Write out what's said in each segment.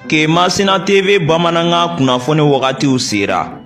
Kemasina TV bamanankan kunnafoni wagatiw sera.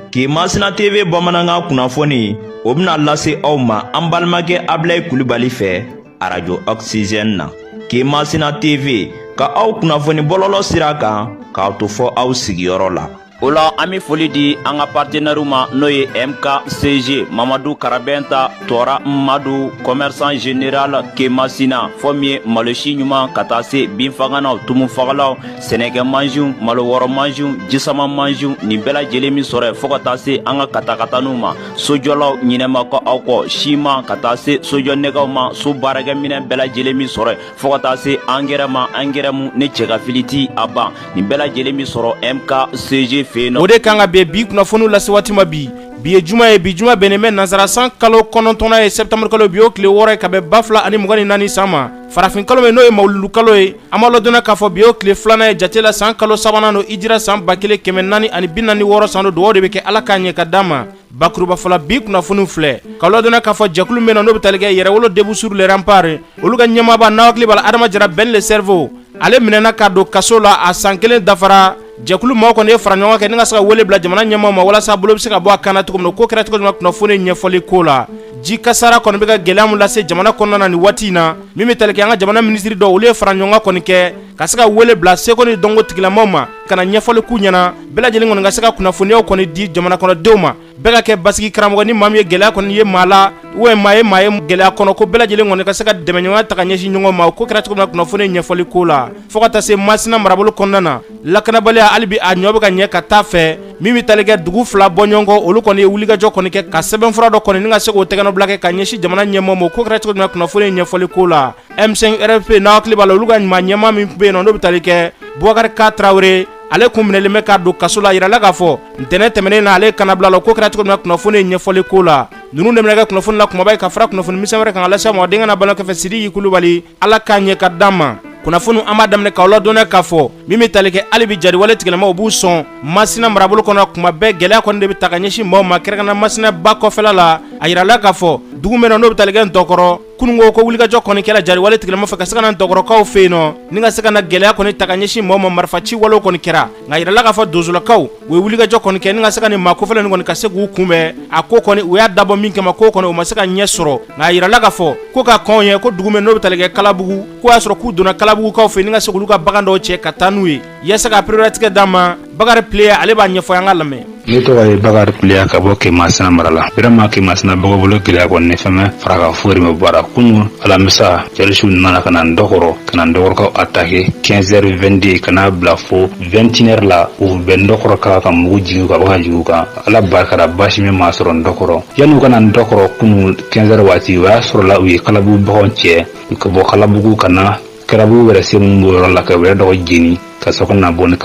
Kemasina TV bamanankan kunnafoni o bɛna lase aw ma an balimakɛ Abilayi Kulibali fɛ arajo Oxygène na. Kemasina TV ka aw kunnafoni bɔlɔlɔ sira kan k'aw to fɔ aw sigiyɔrɔ la. O la an bɛ foli di an ka partenaires ma, n'o ye MKCG Mamadu Karabɛnta Tɔra Madu, commerçant général Kemasina, fɔ min ye malosi ɲuman ka taa se binfaganaw, tumufagalaw, sɛnɛkɛ mansinw, malo wɔrɔ mansinw, jisama mansinw, nin bɛɛ lajɛlen min sɔrɔ yen, fo ka taa se an ka katakataniw ma, sojɔlaw ɲinɛma kɔ aw kɔ, siman ka taa se sojɔ nɛgɛw ma, so baarakɛminɛn bɛɛ lajɛlen min sɔrɔ yen, fo ka taa se angɛrɛ ma, angɛrɛ mu ne cɛ ka fili ti a ban, nin bɛɛ lajɛlen min sɔrɔ MKCG fɛ yen nɔ. O de kan ka bɛn bi kunnafoniw lase waati ma bi. Bi ye juma ye, bi juma bɛnnen bɛ nansara san kalo 9nan ye, septembre kalo, bi o tile 6 ye, ka bɛn 2024 san ma, farafin kalo min n'o ye mawuludu kalo ye. An b'a ladɔnniya k'a fɔ bi o tile 2nan ye jate la, san kalo 3nan don, hijira san 1446 san don. Dugawu de bɛ kɛ, Ala k'a ɲɛ ka d'an ma. Bakuruba fɔlɔ, bi kunnafoniw filɛ ka ladɔnniya k'a fɔ jɛkulu min na n'o bɛ tali kɛ Yɛrɛwolo debout sur les remparts, olu ka ɲɛmaaba, n'aw hakili b'a la, Adama Jara Ben le cerveau, ale minɛna ka don kaso la, a san 1 dafara. Jɛkulu maaw kɔni ye fara ɲɔgɔn kɛ ni ka se ka wele bila jamana ɲɛmaaw ma walasa bolo bɛ se ka bɔ a kan na cogo min na. Ko kɛra cogo jumɛn, kunnafoni ɲɛfɔli ko la, ji kasara kɔni bɛ ka gɛlɛya min lase jamana kɔnɔna na nin waati in na, min bɛ tali kɛ an ka jamana minisiri dɔw, olu ye fara ɲɔgɔn kan kɔni kɛ ka se ka wele bila seko ni dɔnko tigilamaw ma ka na ɲɛfɔli k'u ɲɛna, bɛɛ lajɛlen kɔni ka se ka kunnafoniyaw kɔni di jamana kɔnɔdenw ma, bɛɛ ka kɛ basigi karamɔgɔ. Ni maa min ye gɛlɛya kɔni ye maa la, ou maa ye maa ye gɛlɛya kɔnɔ, ko bɛɛ lajɛlen kɔni ka se ka dɛmɛɲɔgɔnya ta ka ɲɛsin ɲɔgɔn ma. O ko kɛra cogo min na, kunnafoni ɲɛfɔli ko la, fo ka taa se Masina marabolo kɔnɔna na, lakanabaliya hali bi a ɲɔ bɛ ka ɲɛ ka taa fɛ. Min bɛ tali kɛ dugu 2 bɔ ɲɔgɔn kɔ, olu kɔni ye wulikajɔ kɔni kɛ ka sɛbɛnfura dɔ kɔni ni ka se k'o tɛgɛnɔbila kɛ ka ɲɛsin jamana ɲɛmɔgɔ ma. O ko kɛra cogo min na, kunnafoni ɲɛfɔli ko la, M5 RFP, n'aw hakili b'a la, olu ka maa ɲɛmaa min bɛ yen nɔ n'o bɛ tali kɛ Bubakari Ka Tarawele, ale kun minɛlen bɛ ka don kaso la. Yirala k'a fɔ ntɛnɛn tɛmɛnen na, ale kana bila la. Ko kɛra cogo min na, kunnafoni ɲɛfɔli ko la, ninnu de bɛna kɛ kunnafoni la kumaba ye ka fara kunnafoni misɛn wɛrɛ kan ka lase aw ma. Denkɛ n'a balimakɛ fɛ, Sidiki Kulubali, Ala k'a ɲɛ ka d'an ma. Kunnafoni an b'a daminɛ k'aw ladɔnniya k'a fɔ min bɛ tali kɛ hali bi jariwale tigilamaw b'u sɔn Masina marabolo kɔnɔ kuma bɛɛ. Gɛlɛya kɔni de bɛ ta ka ɲɛsin maaw ma, kɛrɛnkɛrɛnnenya Masina ba kɔfɛla la. A yirala k'a fɔ dugu min na n'o bɛ tali kɛ Ntɔkɔrɔ, kununko ko wulikajɔ kɔni kɛra jariwale tigilama fɛ ka se ka na Ntɔkɔrɔkaw fɛ yen nɔ ni ka se ka na gɛlɛya kɔni ta ka ɲɛsin maaw ma, marifaci walew kɔni kɛra. Nka yirala k'a fɔ donsolakaw u ye wulikajɔ kɔni kɛ ni ka se ka nin maa kofɔlen kɔni ka se k'u kunbɛn. A ko kɔni, u y'a dabɔ min kama, ko kɔni o ma se ka ɲɛ sɔrɔ. Nka yirala k'a fɔ ko ka kɔn ye ko dugu min n'o bɛ tali kɛ Kalabugu, ko y'a sɔrɔ k'u donna Kalabugukaw fɛ ni ka se k'olu ka bagan dɔw cɛ ka taa n'u ye. Yaasa ka pereperelatigɛ d'an ma, Bakari Pileya, ale b'a ɲɛfɔ, an ka lamɛn. Ne tɔgɔ ye Bakari Pileya ka bɔ Kemasina mara la. Vraiment, Kemasina bɔgɔbolo gɛlɛya kɔni ni fɛn fara ka foyi de ma bɔ a la. Kunun alamisa, terroristew nana ka na Ndɔkɔrɔ, ka na Ndɔkɔrɔkaw attaquer 15h22 ka n'a bila fo 21h la. U bɛ Ndɔkɔrɔ ka mugu jigin ka bɔ ka jigin u kan. Ala barika la, baasi min ma sɔrɔ Ndɔkɔrɔ. Yanni u ka na Ndɔkɔrɔ kunun 15h waati, o y'a sɔrɔ la u ye Kalabugu baganw cɛ ka bɔ Kalabugu ka na Kalabugu wɛrɛ se mun b'o yɔrɔ la, ka wɛrɛ dɔgɔ jeni ka sɔrɔ ka na bɔ ni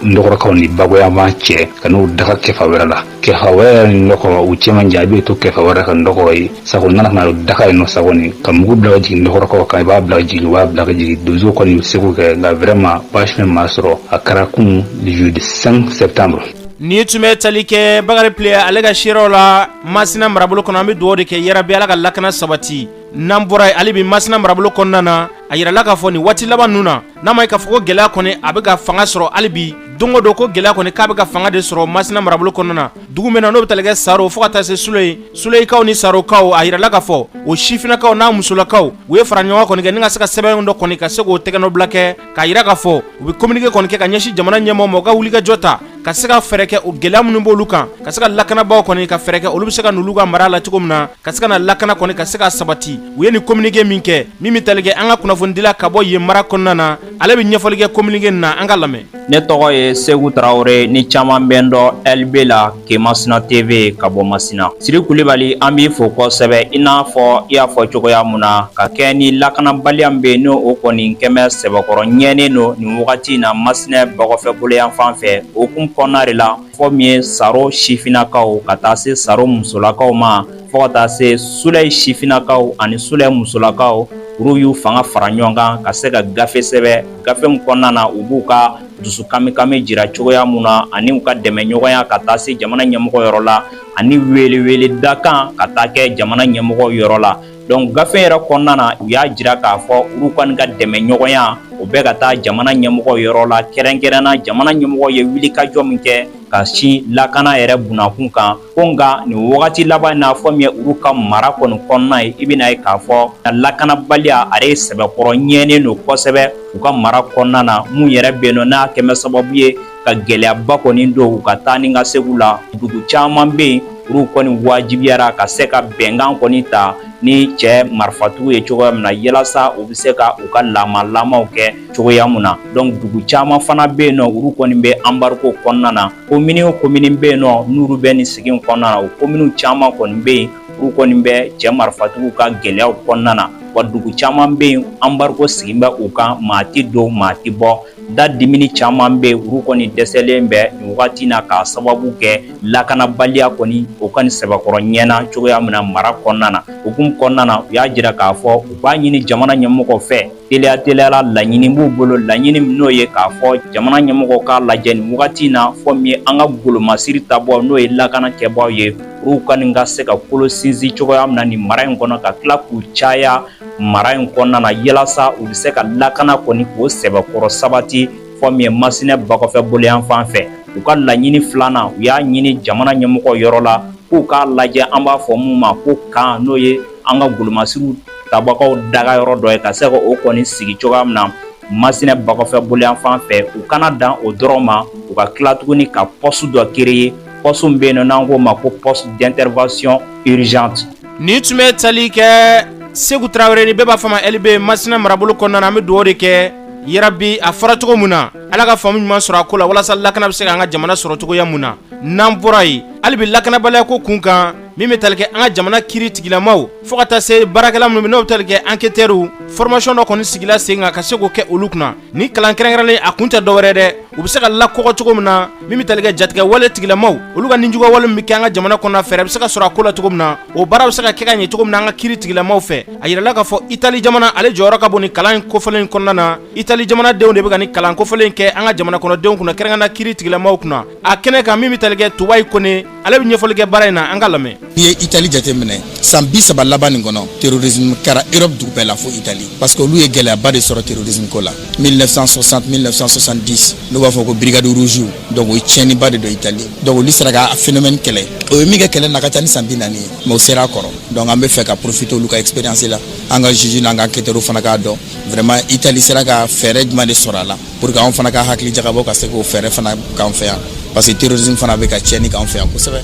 Ndɔkɔrɔkaw ni bagoyanfan cɛ ka n'u daga kɛfa wɛrɛ la. Kɛfa wɛrɛ yɛrɛ ni Ndɔkɔrɔ u cɛ man jan, i bɛ to kɛfa wɛrɛ ka Ndɔkɔrɔ ye. Sago nana ka na daga yen nɔ, sago ni ka mugu bila ka jigin Ndɔkɔrɔkaw kan, i b'a bila ka jigin, u b'a bila ka jigin. Donso kɔni seko kɛ, nka vraiment baasi min ma sɔrɔ. A kɛra kunun jeudi 5 septembre. Nin tun bɛ tali kɛ Bakari Pileya ale ka seerew la Masina marabolo kɔnɔ. An bɛ dugawu de kɛ yarabi, Ala ka lakana sabati. N'an bɔra yen, hali bi Masina marabolo kɔnɔna na, a yirala k'a fɔ nin waati laban ninnu na, n'a ma ye k'a fɔ ko gɛlɛya kɔni a bɛ ka fanga sɔrɔ hali bi, don o don ko gɛlɛya kɔni k'a bɛ ka fanga de sɔrɔ Masina marabolo kɔnɔna na, dugu min na n'o bɛ tali kɛ Saro fo ka taa se Suleyi, Suleyikaw ni Sarokaw, a yirala k'a fɔ o sifinnakaw n'a musolakaw, u ye fara ɲɔgɔn kɔni kɛ ni ka se ka sɛbɛn dɔ kɔni ka se k'o tɛgɛnɔbila kɛ k'a yira k'a fɔ u bɛ communiqué kɔni kɛ ka ɲɛsin jamana ɲɛmaaw ma, u ka wulikajɔ ta ka se ka fɛɛrɛ kɛ o gɛlɛya minnu b'olu kan, ka se ka lakanabaaw kɔni ka fɛɛrɛ kɛ olu bɛ se ka n'olu ka mara la cogo min na, ka se ka na lakana kɔni ka se ka sabati. U ye nin communiqué min kɛ, min bɛ tali kɛ an ka kunnafonidila ka bɔ yen mara kɔnɔna na, ale bɛ ɲɛfɔli kɛ communiqué nin na, an ka lamɛn. Ne tɔgɔ ye Segu Tarawele, ni caman bɛ n dɔn LB la, Kemasina TV ka bɔ Masina. Siri Kulibali, an b'i fo kosɛbɛ. I n'a fɔ i y'a fɔ cogoya mun na, ka kɛ ni lakanabaliya min bɛ yen, n'o o kɔni kɛmɛ sɛbɛkɔrɔ ɲɛnen don nin wagati in na Masinɛ bakɔfɛ bolo yan fan fɛ, o kun kɔnɔna de la, fɔ min ye Saro sifinnakaw ka taa se Saro musolakaw ma, fo ka taa se Sulɛyi sifinnakaw ani Sulɛyi musolakaw, olu y'u fanga fara ɲɔgɔn kan ka se ka gafe sɛbɛn, gafe min kɔnɔna na u b'u ka dusu kamikami jira cogoya mun na ani u ka dɛmɛ ɲɔgɔnya ka taa se jamana ɲɛmɔgɔ yɔrɔ la, ani welewele dakan ka taa kɛ jamana ɲɛmɔgɔ yɔrɔ la. Donc gafe yɛrɛ kɔnɔna na, u y'a jira k'a fɔ olu kɔni ka dɛmɛ ɲɔgɔnya o O bɛ ka taa jamana ɲɛmɔgɔ yɔrɔ la, kɛrɛnkɛrɛnna jamana ɲɛmɔgɔ ye wulikajɔ min kɛ ka sin lakana yɛrɛ bunakun kan. Ko nka nin wagati laban in na, fɔ min ye olu ka mara kɔni kɔnɔna ye, i bɛna ye k'a fɔ lakanabaliya ale ye sɛbɛkɔrɔ ɲɛnen don kosɛbɛ u ka mara kɔnɔna na. Mun yɛrɛ bɛ yen nɔ n'a kɛmɛ sababu ye ka gɛlɛyaba kɔni don u ka taa ni ka segu la, dugu caman bɛ yen, olu kɔni wajibiyara ka se ka bɛnkan kɔni ta ni cɛ marifatigiw ye cogoya min na, yalasa u bɛ se ka u ka lamalamaw kɛ cogoya mun na. Donc dugu caman fana bɛ yen nɔ, olu kɔni bɛ embargo kɔnɔna na. Komini o komini bɛ yen nɔ n'olu bɛ nin sigi kɔnɔna na, o kominiw caman kɔni bɛ yen, olu kɔni bɛ cɛ marifatigiw ka gɛlɛyaw kɔnɔna na. Wa dugu caman bɛ yen, embargo sigi bɛ u kan, maa tɛ don, maa tɛ bɔ. Da dimini caman bɛ yen, olu kɔni dɛsɛlen bɛ nin wagati na k'a sababu kɛ lakanabaliya kɔni o kɔni sɛbɛkɔrɔ ɲɛna cogoya min na mara kɔnɔna na. Hukumu kɔnɔna na, u y'a jira k'a fɔ u b'a ɲini jamana ɲɛmɔgɔ fɛ teliya teliyala, laɲini b'u bolo, laɲini min n'o ye k'a fɔ jamana ɲɛmɔgɔ k'a lajɛ nin wagati na, fɔ min ye an ka golomasiri tabɔ, n'o ye lakana kɛbaaw ye, olu kɔni ka se ka kolo sinsin cogoya min na nin mara in kɔnɔ, ka tila k'u caya mara in kɔnɔna na, yalasa u bɛ se ka lakana kɔni k'o sɛbɛkɔrɔ sabati fɔ min ye Masina bakɔfɛ bolo yan fan fɛ. U ka laɲini filanan, u y'a ɲini jamana ɲɛmɔgɔ yɔrɔ la k'u k'a lajɛ, an b'a fɔ mun ma ko kan, n'o ye an ka golomasiriw tabagaw daga yɔrɔ dɔ ye, ka se ka o kɔni sigi cogoya min na Masina bakɔfɛ bolo yan fan fɛ. U kana dan o dɔrɔn ma, u ka tila tuguni ka poste dɔ créer, poste min bɛ yen nɔ n'an k'o ma ko poste d'intervention urgente. Nin tun bɛ tali kɛ Segu Tarawele, ni bɛɛ b'a fɔ ma LB, Masina marabolo kɔnɔna na. An bɛ dugawu de kɛ yarabi, a fɔra cogo min na, Ala ka faamu ɲuman sɔrɔ a ko la, walasa lakana bɛ se k'an ka jamana sɔrɔ cogoya mun na. N'an bɔra yen, hali bi lakanabaliya ko kun kan, min bɛ tali kɛ an ka jamana kiiri tigilamaw, fo ka taa se baarakɛla minnu bɛ n'o bɛ tali kɛ enquêteurs, formation dɔ kɔni sigila sen kan ka se k'o kɛ olu kunna. Ni kalan kɛrɛnkɛrɛnlen, a kun tɛ dɔwɛrɛ dɛ, u bɛ se ka lakɔgɔ cogo min na, min bɛ tali kɛ jatigɛ wale tigilamaw, olu ka nijugu wale min bɛ kɛ an ka jamana kɔnɔ, fɛɛrɛ bɛ se ka sɔrɔ a ko la cogo min na, o baara bɛ se ka kɛ ka ɲɛ cogo min na an ka kiiri tigilamaw fɛ. A yirala k'a fɔ Itali jamana ale jɔyɔrɔ ka bon ni kalan in kofɔlen in kɔnɔna na. Itali jamanadenw de bɛ ka ni kalan kofɔlen kɛ an ka jamana kɔnɔdenw kunna, kɛrɛnkɛrɛnna kiiri tigilamaw kunna. A kɛnɛ kan, min bɛ tali kɛ Tubayi Kone, ale bɛ ɲɛfɔli kɛ baara in na, an ka lamɛn. N'i ye Itali jateminɛ, san 30 laban nin kɔnɔ, terrorisme kɛra Europe dugu bɛɛ la fo Itali, parce que olu ye gɛlɛyaba de sɔrɔ terrorisme ko la 1960, 1970, n'u b'a fɔ ko Brigade rouge. Donc o ye tiɲɛniba de don Itali. Donc olu sera ka phénomène kɛlɛ. O ye min kɛ kɛlɛ na ka ca ni san 40 ye, mais o sera a kɔrɔ. Donc an bɛ fɛ ka profiter olu ka expérience la, an ka juge n'an ka enquêteurs fana k'a dɔn vraiment Itali sera ka fɛɛrɛ jumɛn de sɔrɔ a la, pour que anw fana ka hakili jagabɔ ka se k'o fɛɛrɛ fana k'an fɛ yan, parce que terrorisme fana bɛ ka tiɲɛni k'an fɛ yan kosɛbɛ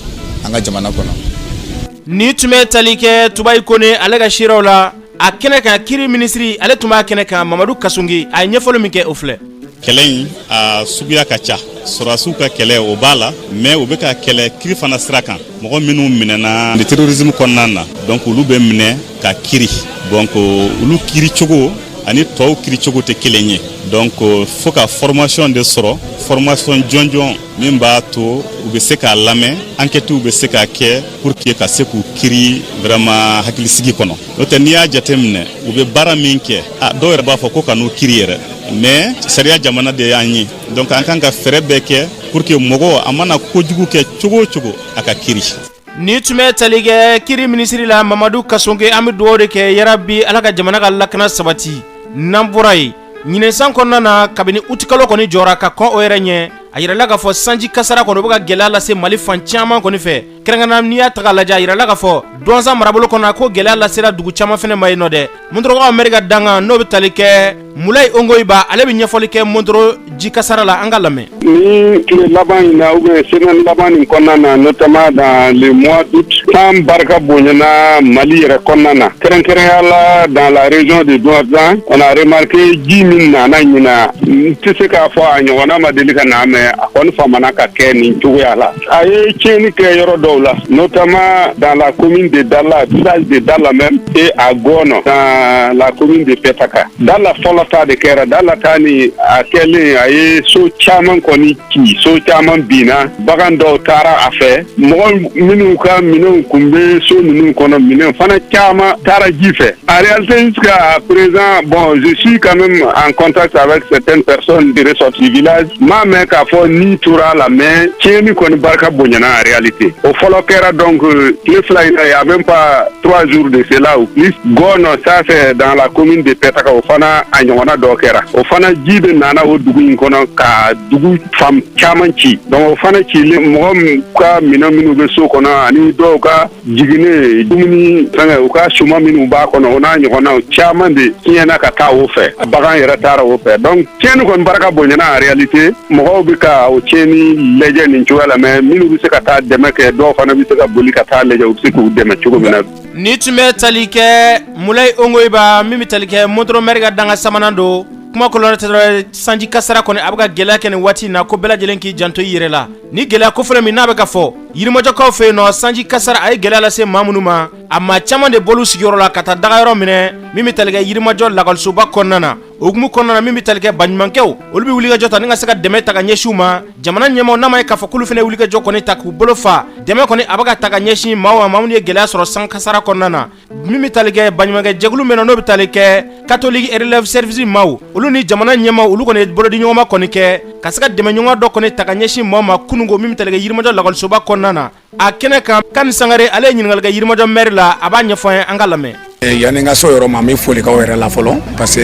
an ka jamana kɔnɔ. Ni tun bɛ tali kɛ Tubayi Kone ale ka seerew la a kɛnɛ kan. Kiiri minisiri, ale tun b'a kɛnɛ kan, Mamadu Kassogué, a ye ɲɛfɔli min kɛ, o filɛ. Kɛlɛ in a suguya ka ca. Sɔrɔdasiw ka kɛlɛ, o b'a la, mais u bɛ ka kɛlɛ kiri fana sira kan. Mɔgɔ minnu minɛna ni terrorisme kɔnɔna na, donc olu bɛ minɛ ka kiri. Donc olu kiri cogo ani tɔw kiri cogo tɛ kelen ye. Donc fo ka formation de sɔrɔ, formation jɔnjɔn min b'a to u bɛ se k'a lamɛn, enquête bɛ se ka kɛ pour que ka se k'u kiri vraiment hakilisigi kɔnɔ. N'o tɛ, n'i y'a jateminɛ, u bɛ baara min kɛ, a dɔw yɛrɛ b'a fɔ ko ka n'u kiri yɛrɛ, mais sariya jamana de y'an ye. Donc an kan ka fɛɛrɛ bɛɛ kɛ pour que mɔgɔ a mana kojugu kɛ cogo o cogo, a ka kiri. Ni tun bɛ tali kɛ kiiri minisiri la, Mamadu Kassogué. An bɛ dugawu de kɛ yarabi, Ala ka jamana ka lakana sabati. N'an bɔra yen, ɲinɛsan kɔnɔna na, kabini utikalo kɔni jɔra ka kɔn o yɛrɛ ɲɛ, a yirala k'a fɔ sanji kasara kɔni, o bɛ ka gɛlɛya lase Mali fan caman kɔni fɛ. Kɛrɛnkɛrɛnna, n'i y'a ta k'a lajɛ, a yirala k'a fɔ Duwanza marabolo kɔnɔ ko gɛlɛya lasera dugu caman fɛnɛ ma yen nɔ dɛ. Mondorokaw maire ka dankan, n'o bɛ tali kɛ Mulayi Ongoyiba, ale bɛ ɲɛfɔli kɛ Mondoro ji kasara la, an ka lamɛn. Ni tile laban in na ou bien semaine laban nin kɔnɔna na, notamment dans le mois d'août, san barika bonyana Mali yɛrɛ kɔnɔna na, kɛrɛnkɛrɛnya la dans la région de Douentza. On a remarqué ji min nana ɲina, n tɛ se k'a fɔ a ɲɔgɔnna ma deli ka na, mais a kɔni famana ka kɛ nin cogoya la. A ye tiɲɛni kɛ yɔrɔ dɔw la, notamment dans la commune de Dala, village de Dala même, et à Gono, dans la commune de Petaka. Dala fɔlɔ ta de kɛra. Dala ta ni a kɛlen, a ye so caman kɔni ci, so caman binna, bagan dɔw taara a fɛ, mɔgɔ minnu ka minɛnw kun bɛ so ninnu kɔnɔ, minɛn fana caman taara ji fɛ. En réalité, jusqu'à présent, bon, je suis quand même en contact avec certaines personnes de ressorties du village, m'a mɛn k'a fɔ ni tora a la, mais tiɲɛni kɔni barika bonyana. En réalité, o fɔlɔ kɛra donc tile 2 in na, il y a même pas 3 jours de cela ou plus, Gɔnɔ, ça c'est dans la commune de Pɛtaka, o fana a ɲɔgɔnna dɔ kɛra. O fana ji de nana o dugu in kɔnɔ ka dugu fan caman ci. Donc o fana cilen, mɔgɔ min ka minɛn minnu bɛ so kɔnɔ ani dɔw ka jiginɛ dumuni fɛngɛ, u ka suman minnu b'a kɔnɔ, o n'a ɲɔgɔnnaw caman de tiɲɛna ka taa o fɛ, bagan yɛrɛ taara o fɛ. Donc tiɲɛni kɔni barika bonyana. En réalité, mɔgɔw bɛ ka o tiɲɛni lajɛ nin cogoya la, mais minnu bɛ se ka taa dɛmɛ kɛ, dɔw fana bɛ se ka boli ka taa lajɛ u bɛ se k'u dɛmɛ cogo min na. Ni tun bɛ tali kɛ Mulayi Ongoyiba, min bɛ tali kɛ Mondoro maire ka danga sabanan don. Kuma kɔlɔlɔ tɛ, sanji kasara kɔni a bɛ ka gɛlɛya kɛ nin waati in na, ko bɛɛ lajɛlen k'i janto i yɛrɛ la. Ni gɛlɛya kofɔlen min n'a bɛ ka fɔ Yirimajɔkaw fɛ yen nɔ, sanji kasara a ye gɛlɛya lase maa minnu ma, a maa caman de bɔlu sigiyɔrɔ la ka taa dagayɔrɔ minɛ min bɛ tali kɛ Yirimajɔ lakɔlisoba kɔnɔna na. O hukumu kɔnɔna na, min bɛ tali kɛ baɲumankɛw, olu bɛ wulikajɔ ta ni ka se ka dɛmɛ ta ka ɲɛsin u ma. Jamana ɲɛmaaw n'a ma ye k'a fɔ k'olu fana wulikajɔ kɔni ta k'u bolo fa, dɛmɛ kɔni a bɛ ka ta ka ɲɛsin maaw ma, maa minnu ye gɛlɛya sɔrɔ san kasara kɔnɔna na. Min bɛ tali kɛ baɲumankɛ jɛkulu min na, n'o bɛ tali kɛ Catholique Relief Service maaw, olu ni jamana ɲɛmaaw, olu kɔni ye bolodiɲɔgɔnma kɔni kɛ ka se ka dɛmɛ ɲɔgɔn dɔ kɔni ta ka ɲɛsin maaw ma kununko, min bɛ tali kɛ Yirimajɔ lakɔlisoba kɔnɔna na. A kɛnɛ kan, Kani Sangare, ale ye ɲininkali kɛ Yirimajɔ maire la, a b'a ɲɛfɔ an ye, an ka lamɛn. Yanni n ka so yɔrɔ ma, n bɛ foli k'aw yɛrɛ la fɔlɔ, parce que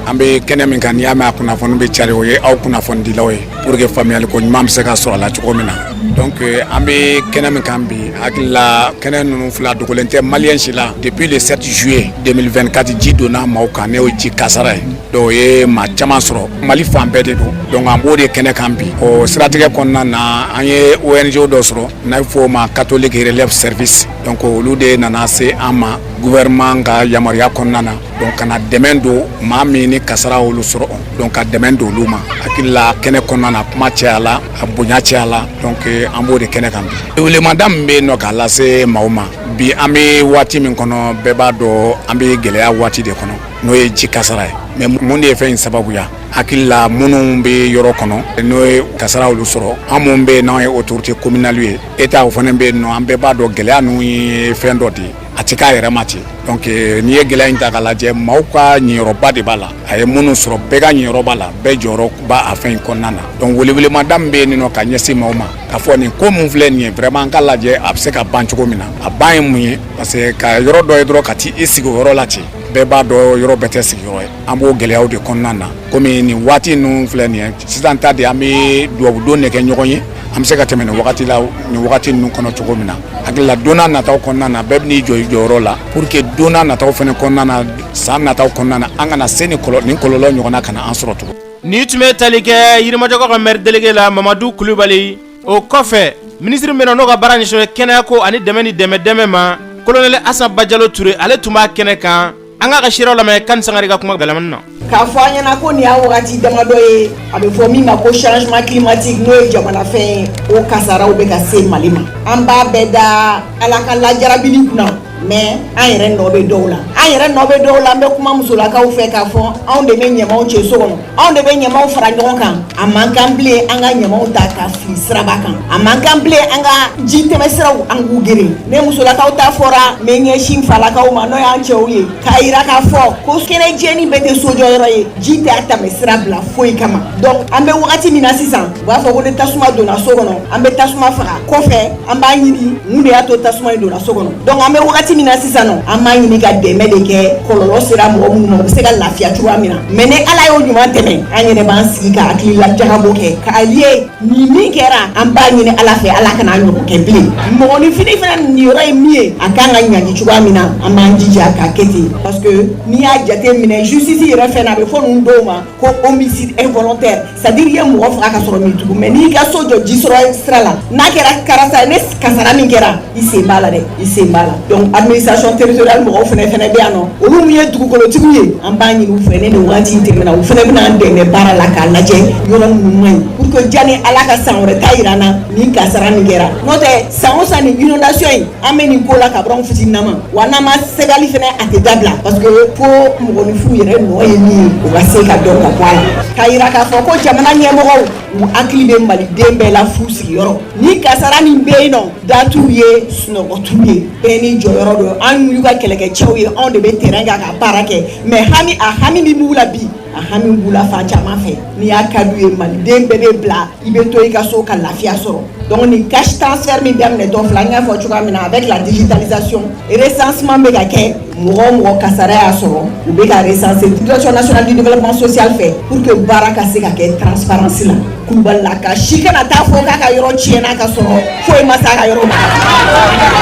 an bɛ kɛnɛ min kan, n'i y'a mɛn a kunnafoni bɛ cari, o ye aw kunnafonidilaw ye, pour que faamuyali ko ɲuman bɛ se ka sɔrɔ a la cogo min na. Donc an bɛ kɛnɛ min kan bi, hakili la kɛnɛ ninnu fila dogolen tɛ maliyɛn si la. Depuis le 7 juillet 2024, ji donna maaw kan, n'o ye ji kasara ye. Donc o ye maa caman sɔrɔ, Mali fan bɛɛ de don. Donc an b'o de kɛnɛ kan bi. O siratigɛ kɔnɔna na, an ye ONG dɔ sɔrɔ n'a bɛ fɔ o ma Catholique Relief Service. Donc olu de nana se an ma gouvernement ka yamaruya kɔnɔna na, donc ka na dɛmɛ don maa min ni kasara olu sɔrɔ, donc ka dɛmɛ don olu ma. Hakili la kɛnɛ kɔnɔna na, kuma cayala, a bonya cayala. Donc an b'o de kɛnɛ kan bi. Welemada min bɛ yen nɔ k'a lase maaw ma bi, an bɛ waati min kɔnɔ, bɛɛ b'a dɔn an bɛ gɛlɛya waati de kɔnɔ, n'o ye ji kasara ye. Mais mun de ye fɛn in sababuya? Hakili la minnu bɛ yɔrɔ kɔnɔ, n'o ye kasara olu sɔrɔ, an minnu bɛ yen n'anw ye autorité communale ye, état o fana bɛ yen nɔ, an bɛɛ b'a dɔn gɛlɛya ninnu ye fɛn dɔ de ye, a tɛ k'a yɛrɛ ma ten. Donc n'i ye gɛlɛya in ta k'a lajɛ, maaw ka ɲiyɔrɔba de b'a la. A ye minnu sɔrɔ, bɛɛ ka ɲiyɔrɔ b'a la, bɛɛ jɔyɔrɔ b'a a fɛn in kɔnɔna na. Donc welewelemada min bɛ yen nɔ ka ɲɛsin maaw ma, k'a fɔ nin ko min filɛ nin ye, vraiment an ka lajɛ a bɛ se ka ban cogo min na. A ban ye mun ye? Parce que ka yɔrɔ dɔ ye dɔrɔn ka t'i sigi o yɔrɔ la ten, bɛɛ b'a dɔn yɔrɔ bɛɛ tɛ sigiyɔrɔ ye. An b'o gɛlɛyaw de kɔnɔna na. Komi nin waati ninnu filɛ nin ye sisan ta de, an bɛ dubabudon de kɛ ɲɔgɔn ye, an bɛ se ka tɛmɛ nin wagati la, nin wagati ninnu kɔnɔ cogo min na. Hakili la don n'a nataw kɔnɔna na, bɛɛ bɛn'i jɔ i jɔyɔrɔ la pour que don n'a nataw fana kɔnɔna na, san nataw kɔnɔna na, an kana se nin kɔlɔlɔ ɲɔgɔnna ka na an sɔrɔ tugun. Ni tun bɛ tali kɛ Yirimajɔkaw ka maire délégué la, Mamadu Kulubali. O kɔfɛ, minisiri min n'o ka baara ɲɛsinnen kɛnɛya ko ani dɛmɛ ni dɛmɛ dɛmɛ ma, colonel Asan Bajalo Ture, ale tun b'a kɛnɛ kan. An k'a ka seerew lamɛn Kani Sangare ka kuma gɛlɛmani na. K'a fɔ an ɲɛna ko nin y'a wagati damadɔ ye, a bɛ fɔ min ma ko changement climatique, n'o ye jamana fɛn ye, o kasaraw bɛ ka se Mali ma. An b'a bɛɛ da Ala ka lajarabili kunna, mais an yɛrɛ nɔ bɛ dɔw la, an yɛrɛ nɔ bɛ dɔw la. An bɛ kuma musolakaw fɛ k'a fɔ anw de bɛ ɲamaw cɛ so kɔnɔ, anw de bɛ ɲamaw fara ɲɔgɔn kan. A man kan bilen an ka ɲamaw ta ka fili siraba kan, a man kan bilen an ka ji tɛmɛ siraw an k'u geren. Ne musolakaw ta fɔra, n bɛ ɲɛsin falakaw ma, n'o y'an cɛw ye, k'a yira k'a fɔ ko kɛnɛ jɛni bɛɛ tɛ sojɔyɔrɔ ye, ji tɛ a tɛmɛ sira bila foyi kama. Donc an bɛ wagati min na sisan, u b'a fɔ ko ni tasuma donna so kɔnɔ, an bɛ tasuma faga, kɔfɛ an b'a ɲini mun de y'a to tasuma in donna so kɔnɔ. Donc an bɛ wagati min na sisan nɔ, an b'a ɲini ka dɛmɛ de kɛ kɔlɔlɔ sera mɔgɔ minnu ma, u bɛ se ka lafiya cogoya min na. Mais ni Ala y'o ɲuman tɛmɛ, an yɛrɛ b'an sigi ka hakilila jagabɔ kɛ k'a ye nin min kɛra. An b'a ɲini Ala fɛ, Ala kana ɲɔgɔn kɛ bilen. Mɔgɔninfin fana niyɔrɔ ye min ye, a kan ka ɲangi cogoya min na, an b'an jija k'a kɛ ten, parce que n'i y'a jate minɛ, justice yɛrɛ fɛn na, a bɛ fɔ ninnu dɔw ma ko homicide involontaire, c'est à dire i ye mɔgɔ faga ka sɔrɔ min tugun. Mais n'i ka so jɔ ji sɔrɔ sira la, n'a kɛra karasa ne kasara min kɛra, i sen b'a la dɛ, i sen b'a la. Donc administration territoriale mɔgɔw fana bɛ yan nɔ, olu min ye dugukolotigiw ye, an b'a ɲini u fɛ, ni nin waati in tɛmɛna, u fana bɛna an dɛmɛ baara la k'a lajɛ yɔrɔ minnu man ɲi, pour que jani Ala ka san wɛrɛ ta yira an na nin kasara min kɛra. N'o tɛ, san o san nin inondation in, an bɛ nin ko la ka bɔ anw fitininama wa, n'an ma sɛgɛli fana, a tɛ dabila, parce que fo mɔgɔninfinw yɛrɛ nɔ ye min ye, o ka se ka dɔn ka bɔ a la. K'a yira k'a fɔ ko jamana ɲɛmɔgɔw, u hakili bɛ maliden bɛɛ la fu sigiyɔrɔ. Ni kasara min bɛ yen nɔ, da t'u ye, sunɔgɔ t'u ye, bɛɛ n'i jɔyɔrɔ don. An y'u ka kɛlɛkɛcɛw ye, anw de bɛ terrain kan ka baara kɛ, mais hami, a hami min b'u la bi, a hami b'u la fan caman fɛ. N'i y'a ka d'u ye, maliden bɛɛ bɛ bila, i bɛ to i ka so ka lafiya sɔrɔ. Donc nin cash transfert min daminɛtɔ filɛ, an y'a fɔ cogoya min na, avec la digitalisation, recensement bɛ ka kɛ. Mɔgɔ o mɔgɔ kasara y'a sɔrɔ, u bɛ ka recenser Direction nationale du développement social fɛ pour que baara ka se ka kɛ transparence la. Kulubalilaka si kana taa fɔ k'a ka yɔrɔ tiɲɛna ka sɔrɔ foyi ma s'a ka yɔrɔ ma.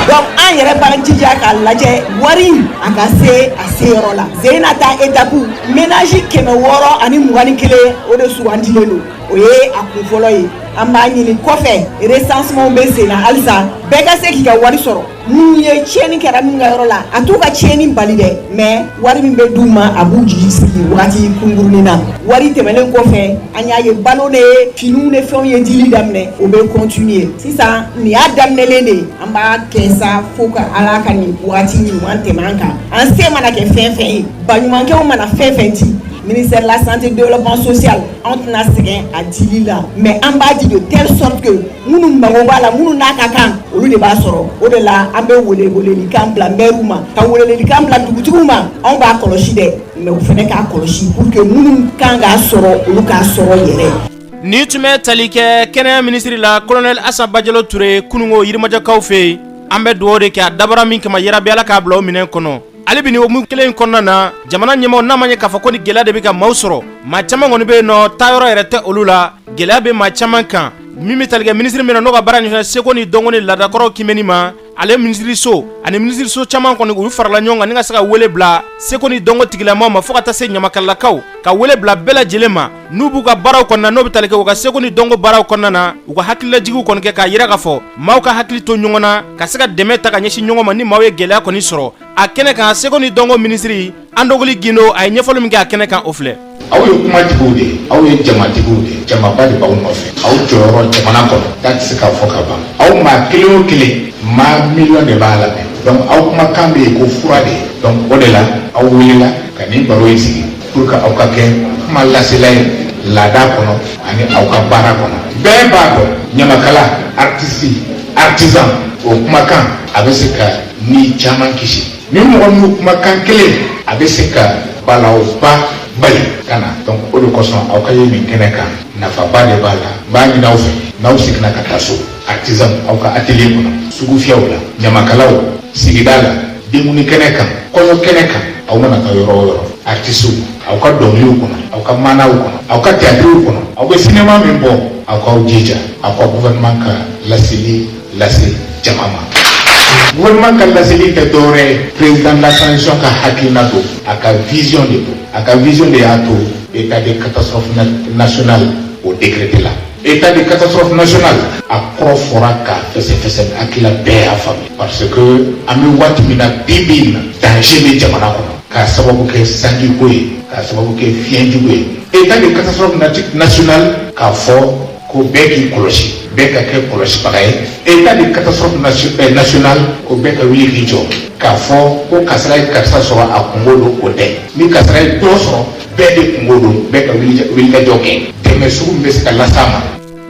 Donc an yɛrɛ b'an jija k'a lajɛ, wari a ka se a seyɔrɔ la. Zeyina ta étape, ménage 621, o de sugandilen don, o ye a kun fɔlɔ ye. An b'a ɲini kɔfɛ, recensement bɛ sen na halisa, bɛɛ ka se k'i ka wari sɔrɔ. Minnu ye tiɲɛni kɛra min ka yɔrɔ la, a t'u ka tiɲɛni bali dɛ, mais wari min bɛ d'u ma, a b'u jigi sigi wagati kunkurunin na. Wari tɛmɛnen kɔfɛ, an y'a ye balo de, finiw ni fɛnw ye dili daminɛ, o bɛ continuer. Sisan nin y'a daminɛlen de ye, an b'a kɛ sa fo ka Ala ka nin wagati ɲuman tɛmɛ an kan. An se mana kɛ fɛn fɛn ye, baɲumankɛw mana fɛn fɛn di, ministère de la Santé, Développement social, anw tɛna sɛgɛn a dili la, mais an b'a di de telle sorte que minnu mago b'a la, minnu n'a ka kan, olu de b'a sɔrɔ. O de la an bɛ wele welelikan bila maires ma, ka welelikan bila dugutigiw ma. Anw b'a kɔlɔsi dɛ, mais u fana k'a kɔlɔsi pour que minnu kan k'a sɔrɔ, olu k'a sɔrɔ yɛrɛ. Ni tun bɛ tali kɛ kɛnɛya minisiri la, colonel Asa Bajalo Ture, kununko Yirimajɔkaw fɛ yen. An bɛ dugawu de kɛ, a dabara min kama, yarabi Ala k'a bila o minɛn kɔnɔ. Hali bi nin hukumu kelen in kɔnɔna na, jamana ɲɛmaaw n'a ma ɲɛ k'a fɔ ko ni gɛlɛya de bɛ ka maaw sɔrɔ, maa caman kɔni bɛ yen nɔ, taayɔrɔ yɛrɛ tɛ olu la, gɛlɛya bɛ maa caman kan. Min bɛ tali kɛ minisiri min na, n'o ka baara ɲɛsin seko ni dɔnko ni laadakɔrɔw kiimɛni ma, ale minisiriso ani minisiriso caman kɔni, olu farala ɲɔgɔn kan ni ka se ka wele bila seko ni dɔnko tigilamaw ma, fo ka taa se ɲamakalakaw, ka wele bila bɛɛ lajɛlen ma n'u b'u ka baaraw kɔnɔna, n'o bɛ tali kɛ u ka seko ni dɔnko baaraw kɔnɔna na. U ka hakililajigiw kɔni kɛ k'a jira k'a fɔ maaw ka hakili to ɲɔgɔn na, ka se ka dɛmɛ ta ka ɲɛsin ɲɔgɔn ma ni maaw ye gɛlɛya kɔni sɔrɔ. A kɛnɛ kan, seko ni dɔnko minisiri Andogoli Gindo, a ye ɲɛfɔli min kɛ a kɛnɛ kan, o filɛ. Aw ye kumatigiw de ye, aw ye jamatigiw de ye, jamaba de b'aw nɔfɛ. Aw jɔyɔrɔ jamana kɔnɔ k'a tɛ se ka fɔ ka ban. Aw maa kelen o kelen, maa miliyɔn de b'a lamɛn. Donc aw kumakan bɛ yen ko fura de ye. Donc o de la aw welela ka nin baro in sigi pour que aw ka kɛ kuma lasela ye laada kɔnɔ ani aw ka baara kɔnɔ. Bɛɛ b'a dɔn, ɲamakala, artiste, artisan, o kumakan a bɛ se ka ni caman kisi. Ni mɔgɔ minnu kumakan kelen, a bɛ se ka balawba bali ka na. Donc o de kosɔn aw ka ye nin kɛnɛ kan, nafaba de b'a la. N b'a ɲini aw fɛ, n'aw seginna ka taa so, artisan, aw ka atelier kɔnɔ, sugufiyɛw la, ɲamakalaw sigida la, denkundi kɛnɛ kan, kɔɲɔ kɛnɛ kan, aw mana taa yɔrɔ o yɔrɔ, artisiw, aw ka dɔnkiliw kɔnɔ, aw ka maanaw kɔnɔ, aw ka théâtrew kɔnɔ, aw bɛ sinema min bɔ, aw k'aw jija aw ka gouvernement ka laseli lase jama ma. Gouvernement ka laseli tɛ dɔwɛrɛ ye, président de la transition ka hakilina don, a ka vision de don. A ka vision de y'a to état de catastrophe nationale o décrété la. État de catastrophe nationale, a kɔrɔ fɔra k'a fɛsɛfɛsɛ, hakilila bɛɛ y'a faamu, parce que an bɛ waati min na bi bi in na, danger bɛ jamana kɔnɔ k'a sababu kɛ sanjiko ye, k'a sababu kɛ fiɲɛjugu ye. État de catastrophe nationale, k'a fɔ ko bɛɛ k'i kɔlɔsi, bɛɛ ka kɛ kɔlɔsibaga ye. État de catastrophe nationale, ko bɛɛ ka wuli k'i jɔ k'a fɔ ko kasara ye karisa sɔrɔ, a kungo don, o tɛ. Ni kasara ye dɔ sɔrɔ, bɛɛ de kungo don, bɛɛ ka wulikajɔ kɛ, dɛmɛ sugu min bɛ se ka las'a ma.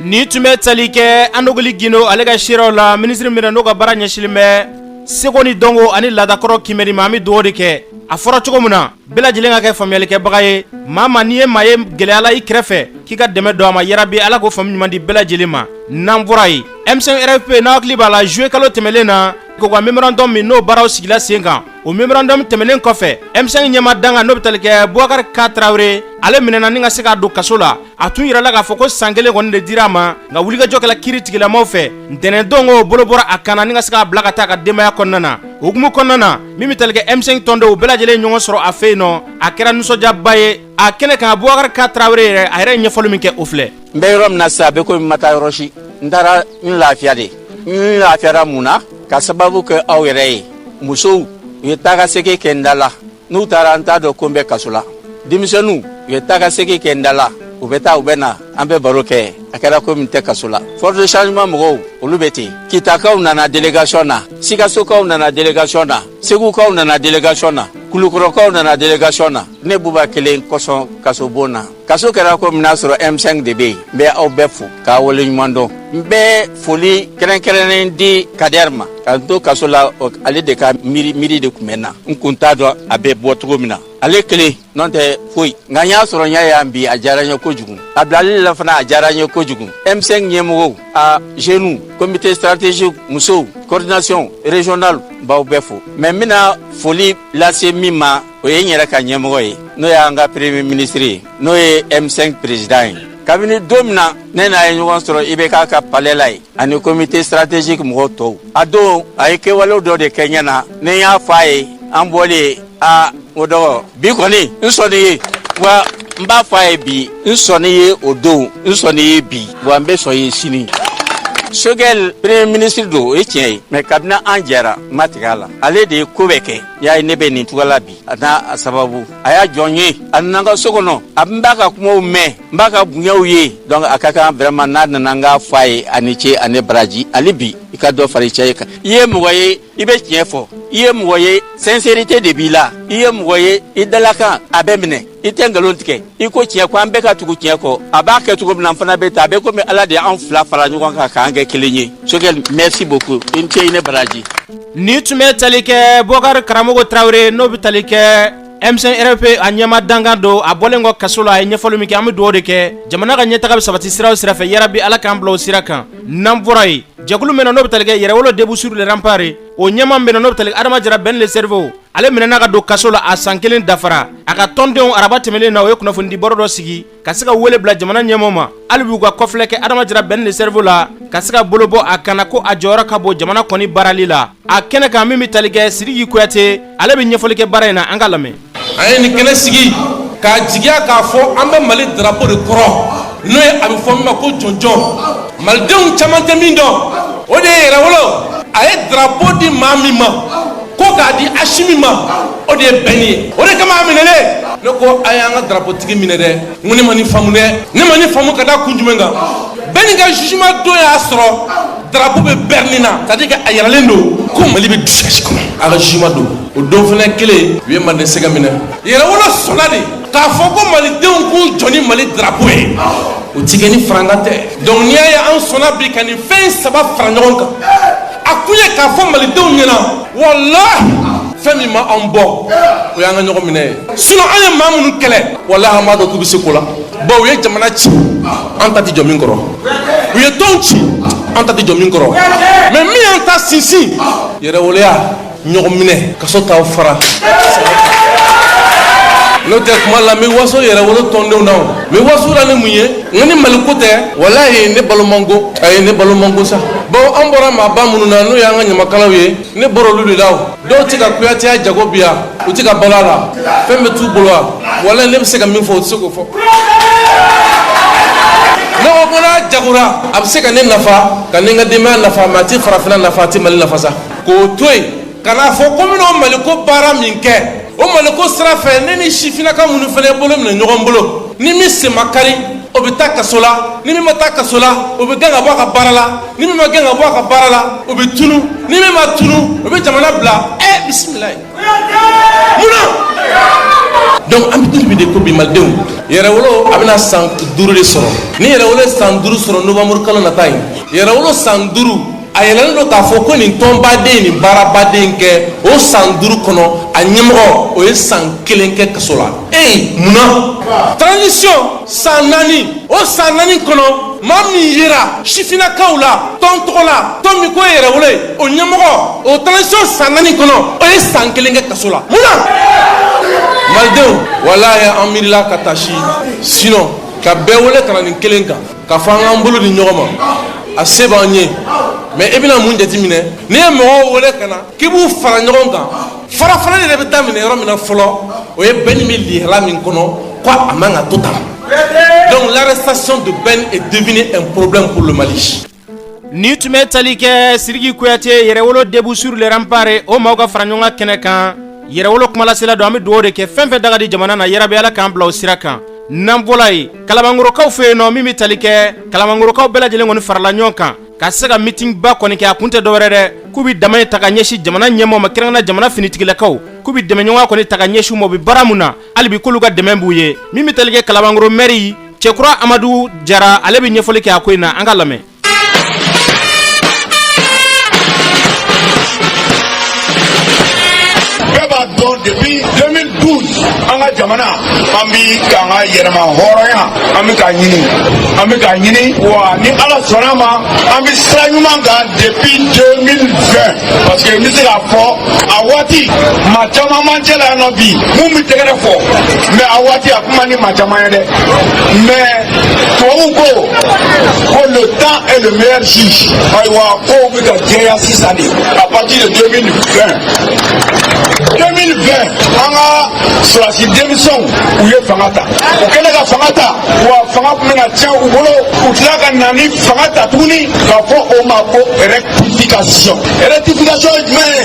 Nin tun bɛ tali kɛ Andogoli Gindo, ale ka seerew la, minisiri min n'o ka baara ɲɛsinlen bɛ seko ni dɔnko ani laadakɔrɔ kiimɛni ma. An bɛ dugawu de kɛ, a fɔra cogo min na, bɛɛ lajɛlen ka kɛ faamuyalikɛbaga ye. Maa ma, n'i ye maa ye gɛlɛya la i kɛrɛfɛ, k'i ka dɛmɛ don a ma. Yarabi Ala k'o faamu ɲuman di bɛɛ lajɛlen ma. N'an bɔra yen, M5 RFP, n'a hakili b'a la, juillet kalo tɛmɛlen na, ko ka memorandum min n'o baaraw sigila sen kan, o memorandum tɛmɛnen kɔfɛ, M5 ɲɛmaa dankan, n'o bɛ tali kɛ Boubacar K Traoré, ale minɛna ni ka se k'a don kaso la. A tun yirala k'a fɔ ko san kelen kɔni de dira a ma, nka wulikajɔ kɛla kiiri tigilamaw fɛ, ntɛnɛndon ko bolo bɔra a kan na ni ka se k'a bila ka taa a ka denbaya kɔnɔna na. O hukumu kɔnɔna na, min bɛ tali kɛ M5 tɔndenw bɛɛ lajɛlen ɲɔgɔn sɔrɔ a fɛ yen nɔ, a kɛra nisɔndiyaba ye a kɛnɛ kan. Boubacar K Traoré yɛrɛ, a yɛrɛ ye ɲɛfɔli min kɛ, o filɛ. N bɛ yɔrɔ min na sisan, a bɛ komi n ma taa yɔrɔ si. N taara n lafiya de. N lafiyara mun na? Ka sababu kɛ aw yɛrɛ ye. Musow, u ye taa ka segin kɛ n da la. N'u taara, n t'a dɔn ko n bɛ kaso la. Denmisɛnninw, u ye taa ka segin kɛ n da la. U bɛ taa, u bɛ na, an bɛ baro kɛ, a kɛra komi n tɛ kaso la. Force de changement mɔgɔw, olu bɛ ten. Kitakaw nana délégation na, Sikasokaw nana délégation na, Segukaw nana délégation na, Kulukɔrɔkaw nana délégation na. Ne Buba kelen kosɔn kasobon na, kaso kɛra komi n'a sɔrɔ M5 de bɛ yen. N bɛ aw bɛɛ fo k'a waleɲuman dɔn. N bɛ foli kɛrɛnkɛrɛnnen di Kader ma. Ka n to kaso la, ale de ka miiri miiri de tun bɛ n na. N kun t'a dɔn a bɛ bɔ cogo min na. Ale kelen n'o tɛ foyi, nka n y'a sɔrɔ n y'a yan bi, a diyara n ye kojugu. A bilali la fana, a diyara n ye kojugu. M5 ɲɛmɔgɔw, a jeunes, comité stratégique, musow, coordination régionale, n b'aw bɛɛ fo. Mais n bɛna foli lase min ma, o ye n yɛrɛ ka ɲɛmɔgɔ ye, n'o y'an ka premier ministre ye, n'o ye M5 président ye. Kabini don min na ne n'a ye ɲɔgɔn sɔrɔ IBK ka palais la yen, ani comité stratégique mɔgɔw tɔw, a don a ye kɛwalew dɔ de kɛ ɲɛ na. Ne y'a fɔ a ye, an bɔlen a o dɔgɔ, bi kɔni n sɔnni ye wa, n b'a fɔ a ye bi, n sɔnni ye o don, n sɔnni ye bi wa, n bɛ sɔn ye sini. Choguel premier ministre don, o ye tiɲɛ ye, mais kabini an jɛra, n ma tigɛ a la. Ale de ye ko bɛɛ kɛ. Y'a ye, ne bɛ nin cogoya la bi, a n'a a sababu. A y'a jɔ n ye, a nana n ka so kɔnɔ, a n b'a ka kumaw mɛn, n b'a ka bonyaw ye. Donc a ka kan vraiment, n'a nana, n k'a fɔ a ye, a ni ce, a ni baraji. Hali bi i ka dɔ fara i cɛ kan. I ye mɔgɔ ye, i bɛ tiɲɛ fɔ. I ye mɔgɔ ye, sincérité de b'i la. I ye mɔgɔ ye, i dalakan a bɛ minɛ, i tɛ nkalon tigɛ. I ko tiɲɛ, ko an bɛɛ ka tugu tiɲɛ kɔ. A b'a kɛ cogo min na, n fana bɛ taa. A bɛ komi Ala de y'an fila fara ɲɔgɔn kan k'an kɛ kelen ye. Choguel, merci beaucoup, i ni ce, i ni baraji. Ni tun bɛ tali kɛ Bɔkari Karamɔgɔ Tarawele, n'o bɛ tali kɛ M5 RFP a ɲɛma dankan don. A bɔlen kɔ kaso la, a ye ɲɛfɔli min kɛ, an bɛ dugawu de kɛ jamana ka ɲɛtaga bɛ sabati sira o sira fɛ, yarabi Ala k'an bila o sira kan. N'an bɔra yen, jɛkulu min na, n'o bɛ tali kɛ Yɛrɛwolo Debout sur les Remparts, o ɲɛma min na, n'o bɛ tali kɛ Adama Jara Ben le Cerveau, ale minɛna ka don kaso la, a san kelen dafara. A ka tɔndenw, araba tɛmɛnen na, o ye kunnafonidi baro dɔ sigi ka se ka wele bila jamana ɲɛmɔgɔ ma, hali b'u ka kɔfilɛ kɛ Adama Jara Ben le Cerveau la, ka se ka bolo bɔ a kana ko a jɔyɔrɔ ka bon jamana kɔni baarali la. A kɛnɛ kan, min bɛ tali kɛ Sidiki Kuyate, ale bɛ ɲɛfɔli kɛ baara in na, an ka lamɛn. An ye nin kɛnɛ sigi k'a jigiya k'a fɔ an bɛ Mali drapeau de kɔrɔ, n'o ye a bɛ fɔ min ma ko jɔnjɔn. Malidenw caman tɛ min dɔn, o de ye Yɛrɛwolo. A ye drapeau di maa min ma, ko k'a di Asimi ma, o de ye bɛn ye. O de kama a minɛlen, ne ko a y'an ka drapeau tigi minɛ dɛ. N ko ne ma nin faamu dɛ, ne ma nin faamu. Ka da kun jumɛn kan? Bɛn nin ka jugement don y'a sɔrɔ drapeau bɛ bɛrɛnin na, c'est à dire que a yɛrɛlen don ko Mali bɛ dusukasi kɔnɔ. A ka jugement don, o don fana kelen, u ye Manden sɛgɛ minɛ. Yɛrɛwolo sɔnna de k'a fɔ ko malidenw k'u jɔ ni Mali drapeau ye, o ti kɛ ni farankan tɛ. Donc n'i y'a ye an sɔnna bi ka nin fɛn saba fara ɲɔgɔn kan, a kun ye k'a fɔ malidenw ɲɛna, walahi, fɛn min ma an bɔ, o y'an ka ɲɔgɔn minɛ ye. Sinon an ye maa minnu kɛlɛ, walahi, an b'a dɔn k'u bɛ se ko la. Bon, u ye jamana ci, an ta tɛ jɔ min kɔrɔ. U ye tɔn ci, an ta tɛ jɔ min kɔrɔ. Mais min y'an ta sinsin, yɛrɛwoloya, ɲɔgɔn minɛ, kaso t'aw fara. N'o tɛ, kuma la, n bɛ waso Yɛrɛwolo tɔndenw na. O n bɛ waso la ni mun ye? N ko ni Mali ko tɛ, walahi, ne balo man go. Ayi, ne balo man go sa. Bon, an bɔra maaba minnu na, n'o y'an ka ɲamakalaw ye, ne bɔra olu de la. O dɔw tɛ ka Kuyateya jago bi yan, u tɛ ka balo a la, fɛn bɛ t'u bolo wa. Walahi, ne bɛ se ka min fɔ, u tɛ se k'o fɔ. Ne ko ko n'a jagora, a bɛ se ka ne nafa, ka ne ka denbaya nafa, mais a tɛ farafinna nafa, a tɛ Mali nafa sa. K'o to yen, ka n'a fɔ ko n bɛna o Maliko baara min kɛ, o Maliko sira fɛ, ne ni sifinnaka minnu fana ye bolo minɛ ɲɔgɔn bolo, ni min sen ma kari, o bɛ taa kaso la. Ni min ma taa kaso la, o bɛ gɛn ka bɔ a ka baara la. Ni min ma gɛn ka bɔ a ka baara la, o bɛ tunu. Ni min ma tunu, o bɛ jamana bila. Ɛ, bisimilayi, munna? Donc an bɛ don bi de ko bi, malidenw, Yɛrɛwolo a bɛna san 5 de sɔrɔ. Ni Yɛrɛwolo ye san 5 sɔrɔ novembre kalo nata in, Yɛrɛwolo san 5, a yɛlɛlen don k'a fɔ ko nin tɔnbaden, nin baarabaden kɛ o san 5 kɔnɔ, a ɲɛmɔgɔ, o ye san kelen kɛ kaso la. Ee, munna? Transition san 4, o san 4 kɔnɔ, maa min yera sifinnakaw la tɔn tɔgɔ la, tɔn min ko ye Yɛrɛwolo ye, o ɲɛmɔgɔ, o transition san 4 kɔnɔ, o ye san kelen kɛ kaso la. Munna? Malidenw, walahi, an miirila ka taa si, sinon ka bɛɛ wele ka na nin kelen kan, k'a fɔ an k'an bolo di ɲɔgɔn ma, a se b'an ye. Mais i bɛna mun jateminɛ? N'i ye mɔgɔw wele ka na k'i b'u fara ɲɔgɔn kan, fara farali yɛrɛ bɛ daminɛ yɔrɔ min na fɔlɔ, o ye bɛn bɛ lihala min kɔnɔ, ko a man ka to tan. Donc l'arrestation de Ben est devenue un problème pour le Mali. Ni tun bɛ tali kɛ Sidiki Kuyate, Yɛrɛwolo Debout sur les Remparts, o maaw ka fara ɲɔgɔn kan kɛnɛ kan. Yɛrɛwolo kumalasela don. An bɛ dugawu de kɛ, fɛn fɛn daga di jamana na, yarabi Ala k'an bila o sira kan. N'an bɔra yen, Kalabankorokaw fɛ yen nɔ, min bɛ tali kɛ Kalabankorokaw bɛɛ lajɛlen kɔni farala ɲɔgɔn kan ka se ka meeting ba kɔni kɛ. A kun tɛ dɔwɛrɛ dɛ, k'u bɛ dɛmɛ ta ka ɲɛsin jamana ɲɛmɔgɔ ma, kɛrɛnkɛrɛnnenya jamana finitigilakaw, k'u bɛ dɛmɛ ɲɔgɔn kɔni ta ka ɲɛsin u ma. U bɛ baara mun na, hali bi k'olu ka dɛmɛ b'u ye. Min bɛ tali kɛ Kalabankoro maire Cɛkura Amadu Jara, ale bɛ ɲɛfɔli kɛ a ko in na, an ka lamɛn. Bɛɛ b'a dɔn, depuis 2012 an Jamana, an bi k'an ka yɛrɛma hɔrɔnya, an bɛ k'a ɲini, an bɛ k'a ɲini wa. Ni Ala sɔnna ma, an bɛ sira ɲuman kan depuis 2020, parce que n bɛ se k'a fɔ, a waati maa caman man cɛ la yan nɔ bi mun bɛ tɛgɛrɛ fɔ, mais a waati a kuma ni maa caman ye dɛ. Mais tubabuw ko ko le temps est le meilleur juge. Ayiwa, kow bɛ ka jɛya sisan de. À partir de 2020, an ka sɔrɔdasi denmisɛnw, u ye fanga ta. U kɛlen ka fanga ta, wa fanga tun bɛna tiɲɛ u bolo, u tila ka na ni fanga ta tuguni k'a fɔ o ma ko rectification. Rectification ye jumɛn ye?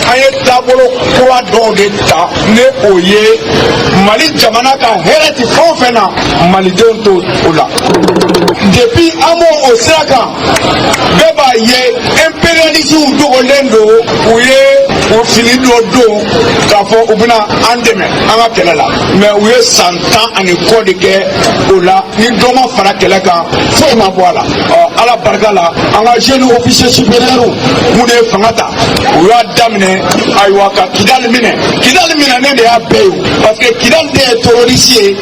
An ye taabolo kura dɔw de ta, ni o ye Mali jamana ka hɛrɛ ti fɛn o fɛn na, malidenw t'o o la. Depuis an b'o o sira kan, bɛɛ b'a ye, impérialistes dogolen don. U ye o fini dɔ don k'a fɔ u bɛna an dɛmɛ an ka kɛlɛ la, mais u ye san 10 ani kɔ de kɛ o la, ni dɔ ma fara kɛlɛ kan, foyi ma bɔ a la. Ɔ, Ala barika la, an ka jeunes officiers supérieurs minnu ye fanga ta, u y'a daminɛ, ayiwa, ka Kidali minɛ. Kidali minɛnen de y'a bɛɛ ye, parce que Kidali de ye terroriste ye,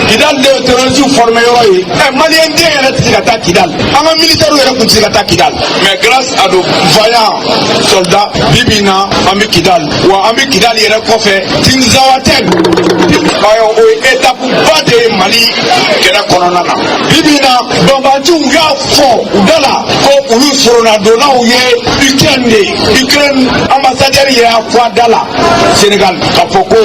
Kidali de ye terroriste formé yɔrɔ ye. Ɛ, maliyɛn den yɛrɛ tɛ se ka taa Kidali, an ka militaires yɛrɛ tun tɛ se ka taa Kidali, mais grâce à nos vaillants soldats, bi bi in na an bɛ Kidali, wa an bɛ Kidali yɛrɛ kɔfɛ, Tinzawatɛn. Ayiwa, o ye étape ba de ye Mali kɛlɛ kɔnɔna na. Bi bi in na, banbaanciw y'a fɔ u da la ko olu soronadonnaw ye Ukraine de ye. Ukraine ambassadeur y'a fɔ a da la Sénégal k'a fɔ ko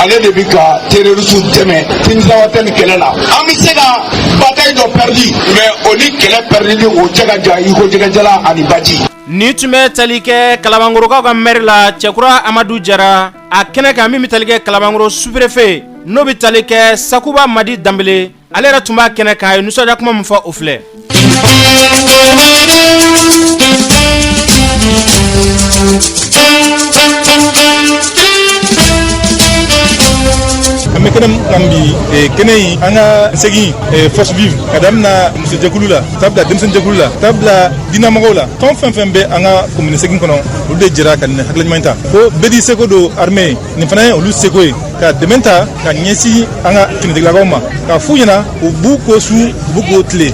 ale de bɛ ka terroriste dɛmɛ Tinzawatɛn kɛlɛ la. An bɛ se ka bataille dɔ perdu, mais o ni kɛlɛ perdu, o cɛ ka jan i ko jɛgɛjala ani baji. Ni tun bɛ tali kɛ Kalabankorokaw ka mɛri la, Cɛkura Amadu Jara, a kɛnɛ kan min bɛ tali kɛ Kalabankoro sous-préfet, n'o bɛ tali kɛ Sakuba Madi Danbele, ale yɛrɛ tun b'a kɛnɛ kan. A ye nisɔndiya kuma min fɔ, o filɛ. An bɛ kɛnɛ kan bi, kɛnɛ in, an ka segin force vive ka damina musojɛkulu la, ka bila denmisɛnjɛkulu la, ka bila diinɛmɔgɔw la, tɔn fɛn fɛn bɛ an ka commune segin kɔnɔ, olu de jɛra ka nin hakilina ɲuman ta ko bɛɛ n'i seko don armée. Nin fana ye olu seko ye ka dɛmɛ ta ka ɲɛsin an ka finitigilakaw ma, ka f'u ɲɛna u b'u ko su, u b'u ko tile,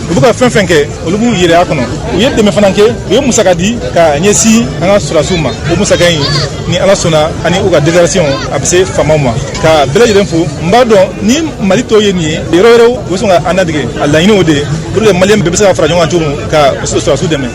u bɛ ka fɛn fɛn kɛ, olu b'u yɛrɛya kɔnɔ. U ye dɛmɛ fana kɛ, u ye musaka di ka ɲɛsin an ka sɔrɔdasiw ma. O musaka in, ni Ala sɔnna, ani u ka déclaration, a bɛ se faamaw ma. Ka bɛɛ lajɛlen fo. N b'a dɔn ni Mali tɔw ye nin ye, yɔrɔ wɛrɛw u bɛ sɔn ka an ladege. A laɲini o de ye pour que maliyɛn bɛɛ bɛ se ka fara ɲɔgɔn kan cogo min ka sɔrɔdasiw dɛmɛ.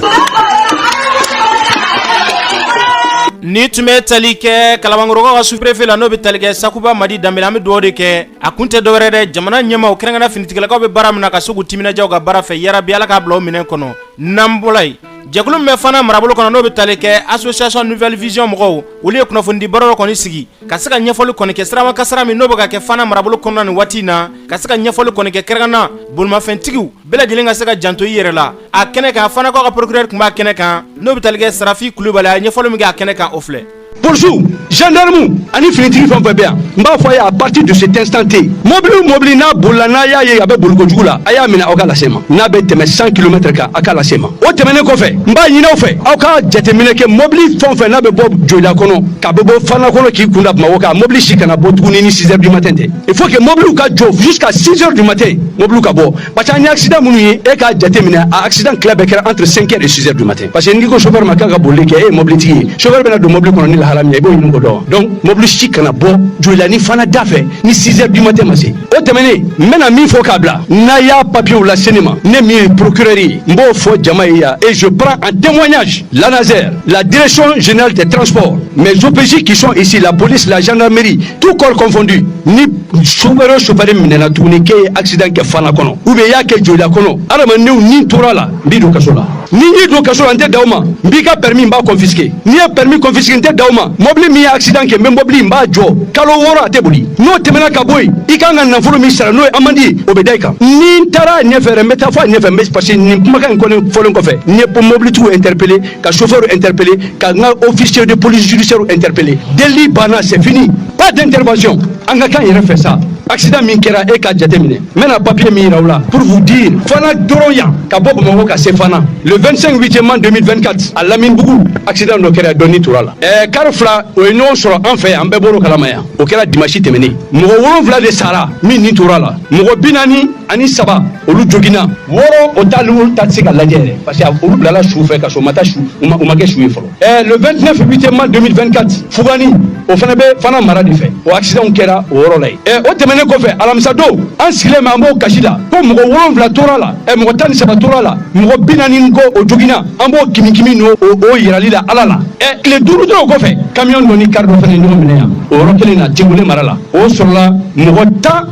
Ni tun bɛ tali kɛ Kalabankɔrɔkaw ka sous-préfet la, n'o bɛ tali kɛ Sakuba Madi Danbele, an bɛ dugawu de kɛ. A kun tɛ dɔwɛrɛ dɛ, jamana ɲɛmaaw, kɛrɛnkɛrɛnnenya finitigilakaw bɛ baara min na, ka se k'u timinadiya u ka baara fɛ. Yarabi, Ala k'a bila o minɛn kɔnɔ. N'an bɔra yen, jɛkulu min bɛ Fana marabolo kɔnɔ, n'o bɛ tali kɛ association Nouvelle Vision mɔgɔw, olu ye kunnafonidi baro dɔ kɔni sigi ka se ka ɲɛfɔli kɔni kɛ siraba kasara min n'o bɛ ka kɛ Fana marabolo kɔnɔna nin waati in na, ka se ka ɲɛfɔli kɔni kɛ, kɛrɛnkɛrɛnnenya bolimafɛntigiw bɛɛ lajɛlen ka se ka janto i yɛrɛ la. A kɛnɛ kan, Fanakaw ka procureur tun b'a kɛnɛ kan, n'o bɛ tali kɛ Sarafi Kulubali. A ye ɲɛfɔli min kɛ a kɛnɛ kan, o filɛ. Polisiw, gendarme ani finitigi fɛn fɛn bɛ yan, n b'a fɔ a ye, à partir de cet instant T, mobili o mobili n'a bolila, n'a y'a ye a bɛ boli kojugu la, a y'a minɛ, aw ka lase ma. N'a bɛ tɛmɛ 100 km kan, a ka lase ma. O tɛmɛnen kɔfɛ, n b'a ɲini aw fɛ, aw ka jateminɛ kɛ, mobili fɛn o fɛn n'a bɛ bɔ Joyila kɔnɔ, k'a bɛ bɔ Fana kɔnɔ k'i kun da Bamakɔ kan, mobili si kana bɔ tuguni ni 6 heures du matin tɛ. Il faut que mobiliw ka jɔ jusqu'à 6 heures du matin, mobiliw ka bɔ, parce que an ye accident minnu ye, e k'a jateminɛ, a accident tila bɛɛ kɛra entre 5 heures et 6 heures du matin. Parce que n'i ko chauffeur ma k'a ka bolili kɛ, e ye mobilitigi ye, chauffeur bɛna don mobili kɔnɔ ni lahala min ye, i b'o ɲini k'o dɔn. Donc mobili si kana bɔ Joyila ni Fana da fɛ ni 6 heures du matin ma se. O tɛmɛnen, n bɛna min fɔ k'a bila, n'a y'a papier lase ne ma, ne min ye procureur ye, n b'o fɔ jama ye yan, et je prends en témoignage l'ANASER, la direction générale des transports, mes OPJ qui sont ici, la police, la gendarmerie, tout corps confondu. Ni chauffeur o chauffeur minɛna tuguni k'e ye accident kɛ Fana kɔnɔ ou bien i y'a kɛ Joyila kɔnɔ, adamadenw ni tora la, n b'i don kaso la. Ni n y'i don kaso la, n tɛ da o ma, n b'i ka permis, n b'a confisquer. N'i ye permis confisquer, n tɛ da o ma, mobili min ye accident kɛ, n bɛ mobili, n b'a jɔ kalo 6, a tɛ boli. N'o tɛmɛna ka bɔ yen, i kan ka nafolo min sara, n'o ye amende ye, o bɛ da i kan. Ni n taara a ɲɛfɛ yɛrɛ, n bɛ taa fɔ a ɲɛfɛ, n bɛ, parce que nin kumakan in kɔni fɔlen kɔfɛ, n ye mobilitigiw interpeller, ka chauffeur interpeller, ka n ka officier de police judiciaire interpeller. Delili banna, c'est fini, pas d'intervention. An ka kan yɛrɛ fɛ sa. Accident min kɛra, e k'a jateminɛ, n bɛna papier min yira aw la pour vous dire. Fana dɔrɔn yan, ka bɔ Bamakɔ ka se Fana, le 25 huitièmement 2024, a Laminibugu, accident dɔ kɛra, dɔ ni tora la. Car fila o ye ɲɔgɔn sɔrɔ an fɛ yan, an bɛɛ bɔr'o kalama yan. O kɛra dimanche tɛmɛnen. Mɔgɔ 7 de sara min ni tora la, mɔgɔ 43 olu joginna, 6 o t'olu ta tɛ se ka lajɛ yɛrɛ, parce que olu bilala su fɛ ka sɔrɔ u ma taa su, u ma kɛ su ye fɔlɔ. Le 29 huitièmement 2024, Fugani, o fana bɛ Fana mara de fɛ, o accident kɛra o yɔrɔ la yen. O tɛmɛnen kɔfɛ, alamisa don, an sigilen bɛ, an b'o kasi la ko mɔgɔ 7 tora la, mɔgɔ 13 tora la, mɔgɔ 40 kɔ o joginna. An b'o kimi-kimi n'o o yirali la Ala la. Tile 5 dɔrɔn o kɔfɛ, camion dɔ ni car dɔ fana ye ɲɔgɔn minɛ yan, o yɔrɔ kelen na, Tingole mara la. O sɔrɔla mɔgɔ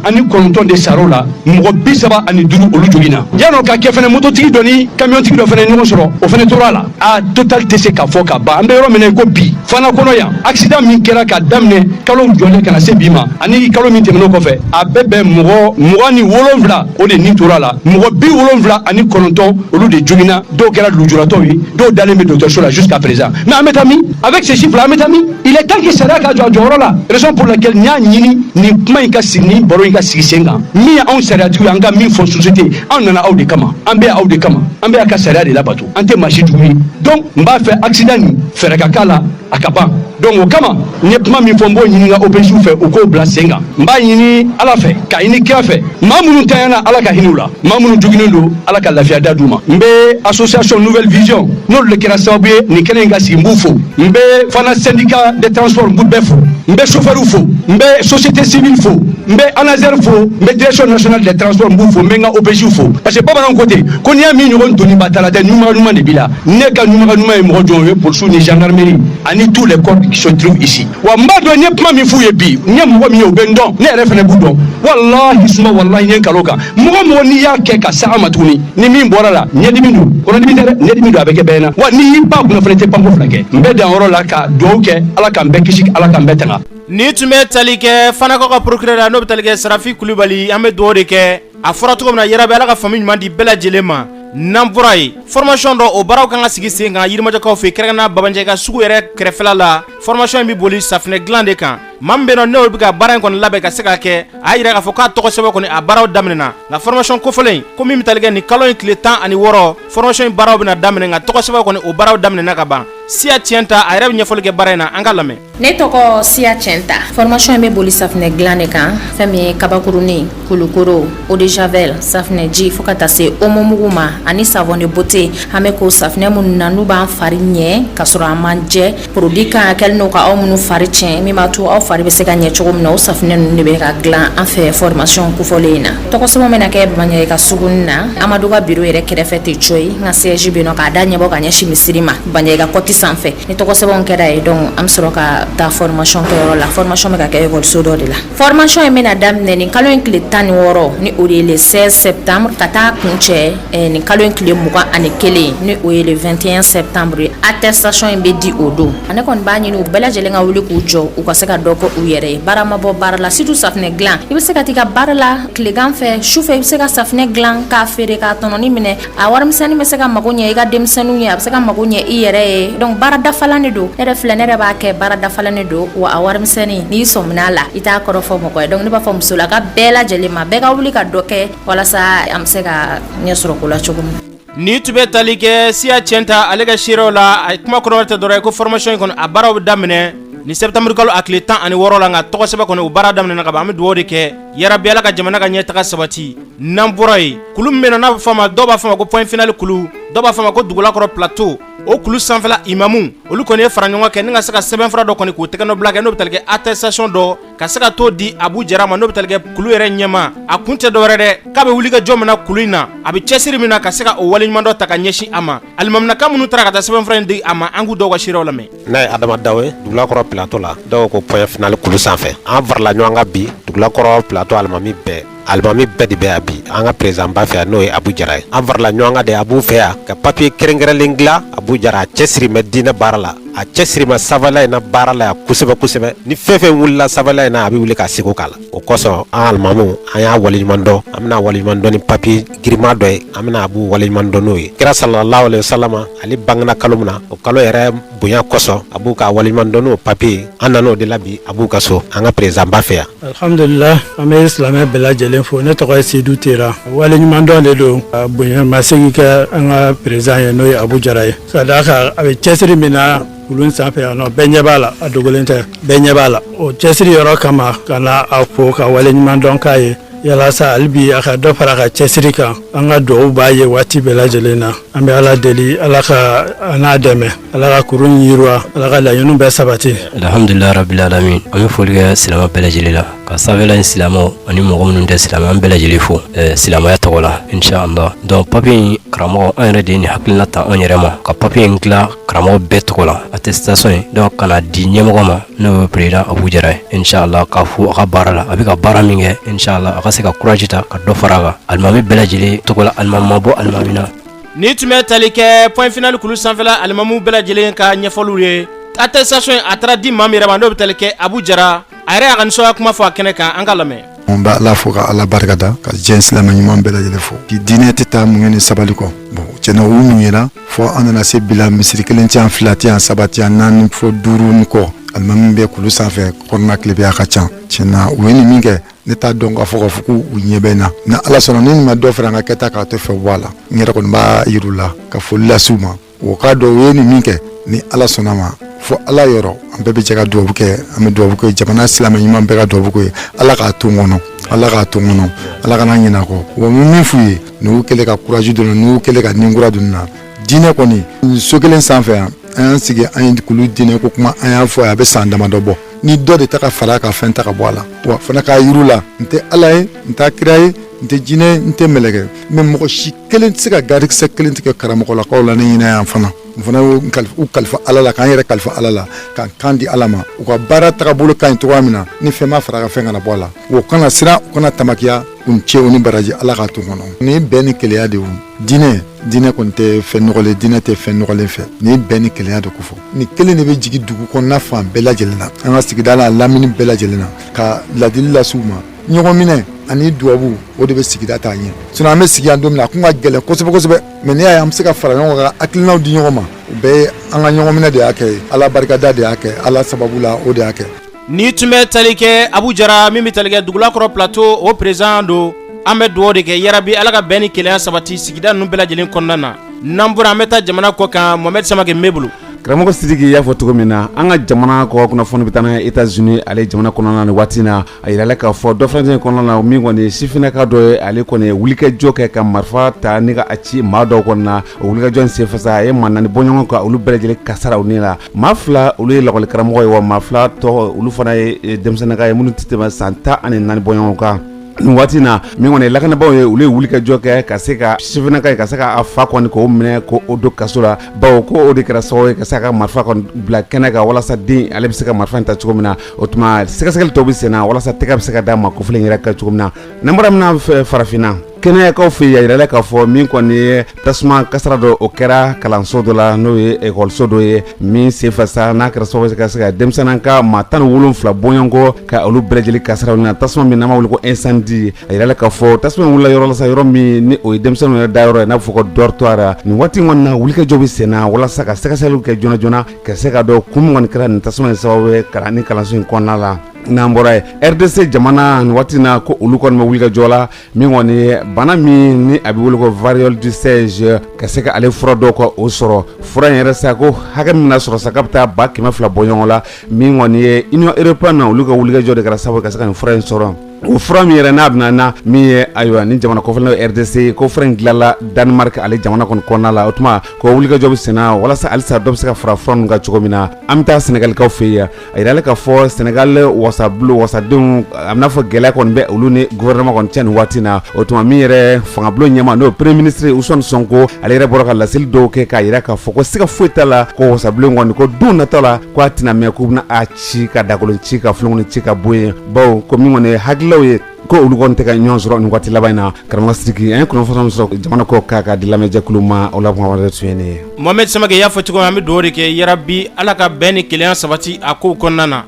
19 de sar'o la, mɔgɔ 35 olu joginna. Yan'o ka kɛ fɛnɛ, mototigi dɔ ni kamiyɔntigi dɔ fɛnɛ ye ɲɔgɔn sɔrɔ, o fɛnɛ tora a la. A total tɛ se ka fɔ ka ban. An bɛ yɔrɔ min na ko bi, Fana kɔnɔ yan, accident min kɛra ka daminɛ kalo jɔlen ka na se bi ma, ani kalo min tɛmɛn'o kɔfɛ, a bɛɛ bɛn mɔgɔ 27, o de ni tora a la, mɔgɔ 79 olu de joginna. Dɔw kɛra lujuratɔw ye, dɔw dalen bɛ dɔgɔtɔrɔso la jusqu'à présent. Mais an bɛ taa min avec ces chiffres là? An bɛ taa min? Il est temps que sariya ka jɔ a jɔyɔrɔ la, raison pour laquelle n y'a ɲini nin kuma in ka sigi, nin baro in ka sigi sen kan. Min ye anw sariyatigiw ye, an ka min fɔ société, anw nana aw de kama, an bɛ aw de kama, an bɛ a ka sariya de labato, an tɛ maa si jugu ye. Donc n b'a fɛ accident nin, fɛɛrɛ ka k'a la, a ka ban. Donc o kama, n ye kuma min fɔ, n b'o ɲini n ka OPJ fɛ, u k'o bila sen kan. N b'a ɲini Ala fɛ, k'a ɲini kira fɛ, maa minnu tanyana, Ala ka hinɛ u la, maa minnu joginen don, Ala ka lafiya da d'u ma. N bɛ association Nouvelle Vision, n'olu de kɛra sababu ye nin kɛnɛ in ka sigi, n b'u fo. N bɛ fana syndicat de transport, n b'u bɛɛ fo. N bɛ chauffeur fo, n bɛ société civile fo, n bɛ ANASER fo, n bɛ direction nationale des transports, n b'u fo, n bɛ n ka OPJ fo, parce que bamananw ko ten ko n'i y'a min ɲɔgɔn doniba ta la tɛ, ɲuman ɲuman de b'i la. Ne ka ɲuman ɲuman ye mɔgɔ jɔn? O ye polisiw ni gendarmerie ani tous les corps qui se trouvent ici. Wa n b'a dɔn, n ye kuma min f'u ye bi, n ye mɔgɔ min ye, u bɛ n dɔn, ne yɛrɛ fana b'u dɔn. Walahi suma walahi, n ye nkalon kan. Mɔgɔ mɔgɔ n'i y'a kɛ ka se an ma tuguni, ni min bɔra la, ɲɛdimi don, kɔnɔdimi tɛ dɛ, ɲɛdimi don, a bɛ kɛ bɛɛ na. Wa n'i y'i ba kunna fana, i tɛ panko fila kɛ. N bɛ dan yɔrɔ la ka dugawu kɛ, Ala k'an bɛɛ kisi, Ala k'an bɛɛ tanga. Ni tun bɛ tali kɛ Fanakaw ka procureur la, n'o bɛ tali kɛ Sarafi Kulubali. An bɛ dugawu de kɛ, a fɔra cogo min na, yarabi Ala ka faamu ɲuman di bɛɛ lajɛlen ma. N'an bɔra yen, formation dɔ, o baaraw kan ka sigi sen kan Yirimajɔkaw fɛ, kɛrɛnkɛrɛnnenya Babanjɛ ka sugu yɛrɛ kɛrɛfɛla la. Formation in bɛ boli safinɛ dilan de kan. Maa min bɛ yen nɔ, n'o bɛ ka baara in kɔni labɛn ka se ka kɛ, a y'a jira k'a fɔ k'a tɔgɔ sɛbɛn kɔni, a baaraw daminɛna. Nka formation kofɔlen in ko min bɛ tali kɛ nin kalo in tile 16, formation in baaraw bɛna daminɛ, nka tɔgɔ sɛbɛn kɔni, o baaraw daminɛna ka ban. Siya Tiɲɛta, a yɛrɛ bɛ ɲɛfɔli kɛ baara in na, an ka lamɛn. Ne tɔgɔ Siya Tiɲɛta. Formation in bɛ boli safinɛ dilan de kan, fɛn min ye kabakurunin, kulukoro, eau de javel, safinɛji, fo ka taa se omo mugu ma ani savon de beauté. An bɛ ko safinɛ minnu na, n'u b'an fari ɲɛ ka sɔrɔ an man jɛ, produit kan kɛlen n'o ka aw minnu fari tiɲɛ, min b'a to aw fari bɛ se ka ɲɛ cogo min na, o safinɛ ninnu de bɛ ka dilan an fɛ formation kofɔlen in na. Tɔgɔ sɛbɛn bɛna kɛ Bamanɲɛ ka suguni na, Amadu ka bureau yɛrɛ kɛrɛfɛ ten coyi. N ka siège bɛ yen nɔ, k'a da ɲɛbɔ ka ɲɛsin misiri ma, Bamanɲɛ ka kɔti sanfɛ. Ni tɔgɔ sɛbɛnw kɛra yen, donc an bɛ sɔrɔ ka taa formation kɛyɔrɔ la. Formation bɛ ka kɛ école dɔ de la. Formation in bɛna daminɛ nin kalo in tile 16, ni o de ye le 16 septembre, ka taa kuncɛ nin kalo in tile 21, ni o ye le 21 septembre ye. Attestation in bɛ di o don. Ne kɔni b'a ɲini u bɛɛ lajɛlen ka wuli k'u jɔ, u ka se ka dɔ kɛ u yɛrɛ ye. Baara ma bɔ baara la, surtout safinɛ dilan. I bɛ se ka t'i ka baara la tilegan fɛ, sufɛ i bɛ se ka safinɛ dilan k'a feere k'a tɔnɔni minɛ. A warimisɛnnin bɛ se ka mago ɲɛ i ka denmisɛnninw ye, a bɛ se ka mago ɲɛ i yɛrɛ ye. Donc baara dafalan de don. Ne yɛrɛ filɛ, ne yɛrɛ b'a kɛ, baara dafalan de don. Wa a warimisɛnnin, n'i sɔmina a la, i t'a kɔrɔfɔ mɔgɔ ye. Donc ne b'a fɔ musolaka bɛɛ lajɛlen ma, bɛɛ ka wuli ka dɔ kɛ walasa an bɛ se ka ɲɛ sɔrɔ ko la cogo min na. Ni tun bɛ tali kɛ Siya Tiɲɛta, ale ka seerew la. A kuma kɔrɔ tɛ dɔrɔn ye ko formation in kɔni, a baaraw bɛ daminɛ ni septembre kalo a tile 16 la, nka tɔgɔ sɛbɛn kɔni, o baara daminɛna ka ban. An bɛ dugawu de kɛ, yarabi Ala ka jamana ka ɲɛtaga sabati. N'an bɔra yen, kulu min bɛ yen, n'a bɛ fɔ a ma, dɔw b'a fɔ a ma ko Point Final kulu, dɔw b'a fɔ a ma ko Dugulakɔrɔ Plateau, o kulu sanfɛla imamu, olu kɔni ye fara ɲɔgɔn kɛ ni ka se ka sɛbɛnfura dɔ kɔni k'o tɛgɛnɔbila kɛ, n'o bɛ tali kɛ attestation dɔ ka se ka t'o di Abu Jara ma, n'o bɛ tali kɛ kulu yɛrɛ ɲɛma. A kun tɛ dɔwɛrɛ dɛ, k'a bɛ wuli ka jɔ min na kulu in na, a bɛ cɛsiri min na ka se ka o waleɲuman dɔ ta ka ɲɛsin a ma. Alimaminaka minnu taara ka taa sɛbɛnfura in di a ma, an k'u dɔw ka seerew lamɛn. Ne ye Adama Dawe ye, Dugulakɔrɔ Plateau la, dɔw ko Point Final kulu sanfɛ. An farala ɲɔgɔn kan bi, Dugulakɔrɔ Plateau alimami bɛɛ, alimami bɛɛ de bɛ yan bi, an ka président ba fɛ yan, n'o ye Abu Jara ye. An farala ɲɔgɔn kan de Abu fɛ yan ka papier kɛrɛnkɛrɛnlen dilan. Abu Jara, a cɛsiri bɛ diinɛ baara la. A cɛsiri ma sanfɛla in na baara la yan kosɛbɛ kosɛbɛ. Ni fɛn fɛn wulila sanfɛla in na, a bɛ wuli k'a seko k'a la. O kosɔn an alimamu, an y'a waleɲuman dɔn. An bɛna waleɲuman dɔn ni papiye girinma dɔ ye, an bɛna Abu waleɲuman dɔn n'o ye. Kira sallallahu alaihi wasallam, ale bangena kalo min na, o kalo yɛrɛ bonya kosɔn, Abu k'a waleɲuman dɔn n'o papiye. An nan'o de la bi Abu ka so, an ka président ba fɛ yan. Alhamdulillah, an bɛ silamɛ bɛɛ lajɛlen fo. Ne tɔgɔ ye Sedu Tera. Waleɲumandɔn de don, ka bonyamasegin kɛ an ka président ye, n'o ye Abu Jara ye, ka d'a kan a bɛ cɛsiri min na kulun sanfɛ yan nɔ, bɛɛ ɲɛ b'a la, a dogolen tɛ, bɛɛ ɲɛ b'a la. O cɛsiri yɔrɔ kama, ka na a fo ka waleɲumandɔn k'a ye, yalasa hali bi a ka dɔ fara a ka cɛsiri kan. An ka dugawu b'a ye waati bɛɛ lajɛlen na. An bɛ Ala deli, Ala ka an n'a dɛmɛ, Ala ka kurun yiriwa, Ala ka laɲiniw bɛɛ sabati. Alhamdulilayi rabbil alamin. An bɛ foli kɛ silamɛ bɛɛ lajɛlen la, ka sanfɛla in silamɛw ani mɔgɔ minnu tɛ silamɛ, an bɛɛ lajɛlen fo silamɛya tɔgɔ la, inshallah. Donc papier in, karamɔgɔ, an yɛrɛ de ye nin hakilina ta an yɛrɛ ma ka papier in dilan karamɔgɔ bɛɛ tɔgɔ la, attestation ye. Donc ka na di ɲɛmɔgɔ ma, n'o ye président Abu Jara ye, inshallah, k'a fo a ka baara la, a bɛ ka baara min kɛ, inshallah, a ka se ka courage ta ka dɔ fara a kan, alimami bɛɛ lajɛlen tɔgɔ la, alimami ma bɔ alimami na. Ni tun bɛ tali kɛ Point Final kulu sanfɛla alimamu bɛɛ lajɛlen ka ɲɛfɔliw ye. Attestation a taara di maa min yɛrɛ ma, n'o bɛ tali kɛ Abu Jara, a yɛrɛ y'a ka nisɔndiya kuma fɔ a kɛnɛ kan. An ka lamɛn. An bɛ Ala fo ka Ala barika da, ka diɲɛ silamɛ ɲuman bɛɛ lajɛlen fo. Bi diinɛ tɛ taa muɲu ni sabali kɔ. Bon, tiɲɛna, u muɲɛna fo an nana se bila misiri kelen ti yan, fila ti yan, saba ti yan, naani fo duuru ni kɔ. Alimami bɛ kulu sanfɛ, kɔnɔna tilebiya ka ca. Tiɲɛna, u ye nin min kɛ, ne t'a dɔn k'a fɔ k'a fɔ k'u ɲɛ bɛ n na. Ni Ala sɔnna, ni nin ma dɔ fara n ka kɛta k'a tɛ fɛ bɔ a la, n yɛrɛ kɔni b'a yir'u la ka foli las'u ma. O k'a dɔn u ye nin min kɛ, ni Ala sɔnna ma, fo Ala yɔrɔ, an bɛɛ bɛ jɛ ka dubabu kɛ. An bɛ dubabu kɛ, jamana silamɛ ɲuman bɛɛ ka dubabu kɛ. Ala k'a to n kɔnɔ, Ala k'a to n kɔnɔ, Ala kana ɲinɛ a kɔ. Wa n bɛ min f'u ye, n'u kɛlen ka courage don, n'u kɛlen ka ninkura don na diinɛ kɔni, so kelen sanfɛ yan, an y'an sigi, an ye kulu diinɛ ko kuma, an y'a fɔ a bɛ san damadɔ bɔ, ni dɔ de ta ka fara ka fɛn ta ka bɔ a la. Wa fana k'a yir'u la, n tɛ Ala ye, n t'a kira ye, n tɛ jinɛ, n tɛ mɛlɛkɛ, mais mɔgɔ si kelen tɛ se ka garikisɛ kelen tigɛ karamɔgɔlakaw la ne ɲinɛ yan fana. N fana y'u kalifa Ala la, k'an yɛrɛ kalifa Ala la, k'an kan di Ala ma. U ka baara tagabolo ka ɲi cogoya min na, ni fɛn ma fara ka fɛn kana bɔ a la, o kana siran, u kana tamakiya. U ni ce, u ni baraji, Ala k'a to kɔnɔ. Ni bɛn ni kelenya de ye diinɛ. Diinɛ kɔni tɛ fɛn nɔgɔlen, diinɛ tɛ fɛn nɔgɔlen fɛ. Ni bɛn ni kelenya de ko fɔ, ni kelen de bɛ jigin dugu kɔnɔna fan bɛɛ lajɛlen na, an ka sigida la, lamini bɛɛ lajɛlen na, ka ladili las'u ma. Ɲɔgɔn minɛ ani dubabu, o de bɛ sigida taa ɲɛ. Sinon an bɛ sigi yan don min na, a kun ka gɛlɛn kosɛbɛ kosɛbɛ, mais n'i y'a ye an bɛ se ka fara ɲɔgɔn kan ka hakilinaw di ɲɔgɔn ma, o bɛɛ ye an ka ɲɔgɔn minɛ de y'a kɛ, Ala barikada de y'a kɛ, Ala sababu la, o de y'a kɛ. Ni tun bɛ tali kɛ Abu Jara min bɛ tali kɛ Dugulakɔrɔ Plateau, o président don. An bɛ dugawu de kɛ, yarabi Ala ka bɛn ni kelenya sabati sigida ninnu bɛɛ lajɛlen kɔnɔna na. N'an bɔra, an bɛ taa jamana kɔ kan. Mohamed Samake bɛ bolo. Karamɔgɔ Sidiki y'a fɔ cogo min na, an ka jamana kɔ kunnafoni bɛ taa n'a ye États-Unis ale jamana kɔnɔna na waati na. A yirala k'a fɔ dɔ fana kɔnɔna na, min kɔni sifinnaka dɔ ye, ale kɔni ye wulikajɔ kɛ ka marifa ta ni ka a ci maa dɔw kɔni na. O wulikajɔ in senfɛ sa, a ye maa naani bɔ ɲɔgɔn kan, olu bɛɛ lajɛlen kasara u ni la. Maa fila, olu ye lakɔlikaramɔgɔ ye, wa maa fila tɔ, olu fana ye denmisɛnninka ye minnu tɛ tɛmɛ san 14 bɔ ɲɔgɔn kan. Nin waati na, min kɔni ye lakanabaaw ye, olu ye wulikajɔ kɛ ka se ka sifinnaka ye, ka se ka a fa kɔni k'o minɛ k'o don kaso la, bawo ko o de kɛra sababu ye ka se a ka marifa kɔni bila kɛnɛ kan, walasa den ale bɛ se ka marifa in ta cogo min na. O tuma sɛgɛsɛgɛli tɔw bɛ sen na walasa tɛgɛ bɛ se ka d'a ma kofɔlen yɛrɛ kan cogo min na. N'an bɔra min na, farafinna kɛnɛyakaw fɛ yen, a yirala k'a fɔ min kɔni ye tasuma kasara dɔ, o kɛra kalanso dɔ la, n'o ye ekɔliso dɔ ye, min senfɛ sa n'a kɛra sababu ye ka se ka denmisɛnnin ka maa 17 bɔɲɔgɔnko ka olu bɛɛ lajɛlen kasara na. Tasuma min n'an b'a wele ko incendie, a yirala k'a fɔ tasuma wulila yɔrɔ la sa, yɔrɔ min ni o ye denmisɛnninw yɛrɛ dayɔrɔ ye, n'a bɛ fɔ ko dortoir. Nin waati kɔni na, wulikajɔ bɛ sen na walasa ka sɛgɛsɛgɛliw kɛ joona joona, ka se ka dɔn kun min kɔni kɛra nin tasuma in sababu ye ka ni kalanso in kɔnɔna la. N'an bɔra yen, RDC jamana, nin waati na ko olu kɔni bɛ wulikajɔ la, min kɔni ye bana min ni a bɛ wele ko variole du singe, ka se ka ale fura dɔw ka o sɔrɔ. Fura in yɛrɛ sa, ko hakɛ min na sɔrɔ sa, k'a bɛ taa 200,000 bɔ ɲɔgɔn la. Min kɔni ye Union européenne na, olu ka wulikajɔ de kɛra sababu ka se ka nin fura in sɔrɔ. O fura min yɛrɛ n'a bɛna na min ye, ayiwa, ni jamana kɔfɛla RDC, ko fura in dilanla Danemark ale jamana kɔni kɔnɔna la. O tuma ko wulikajɔ bɛ senna walasa halisa dɔ bɛ se ka fara fura ninnu kan cogo min na. An bɛ taa Sɛnɛgalikaw fɛ yen. A yirala k'a fɔ Sɛnɛgali wasabulon wasadenw, a bɛna fɔ gɛlɛya kɔni bɛ olu ni gouvernement kɔni cɛ nin waati na. O tuma min yɛrɛ fangabulon ɲɛmaa, n'o ye premier ministre Ousmane Sonko, ale yɛrɛ bɔra ka laseli dɔw kɛ k'a yira k'a fɔ ko siga foyi t'a la ko wasabulon kɔni, ko don nata la, ko a tɛna mɛn k'u bɛna a ci ka dakolon ci ka filenkolon ci ka bɔ yen, bawo ko min kɔni ye hakililaw ye. Ko olu kɔni tɛ ka ɲɔgɔn sɔrɔ nin waati laban in na. Karamɔgɔ Sidiki, an ye kunnafoni sɔrɔ jamana kɔkan ka di lamɛnjɛkulu ma, o la kuma tun ye nin ye. Mohamed Samake, y'a fɔ cogo min, an bɛ dugawu de kɛ, yarabi Ala ka bɛn ni kelenya sabati a kow kɔnɔna na.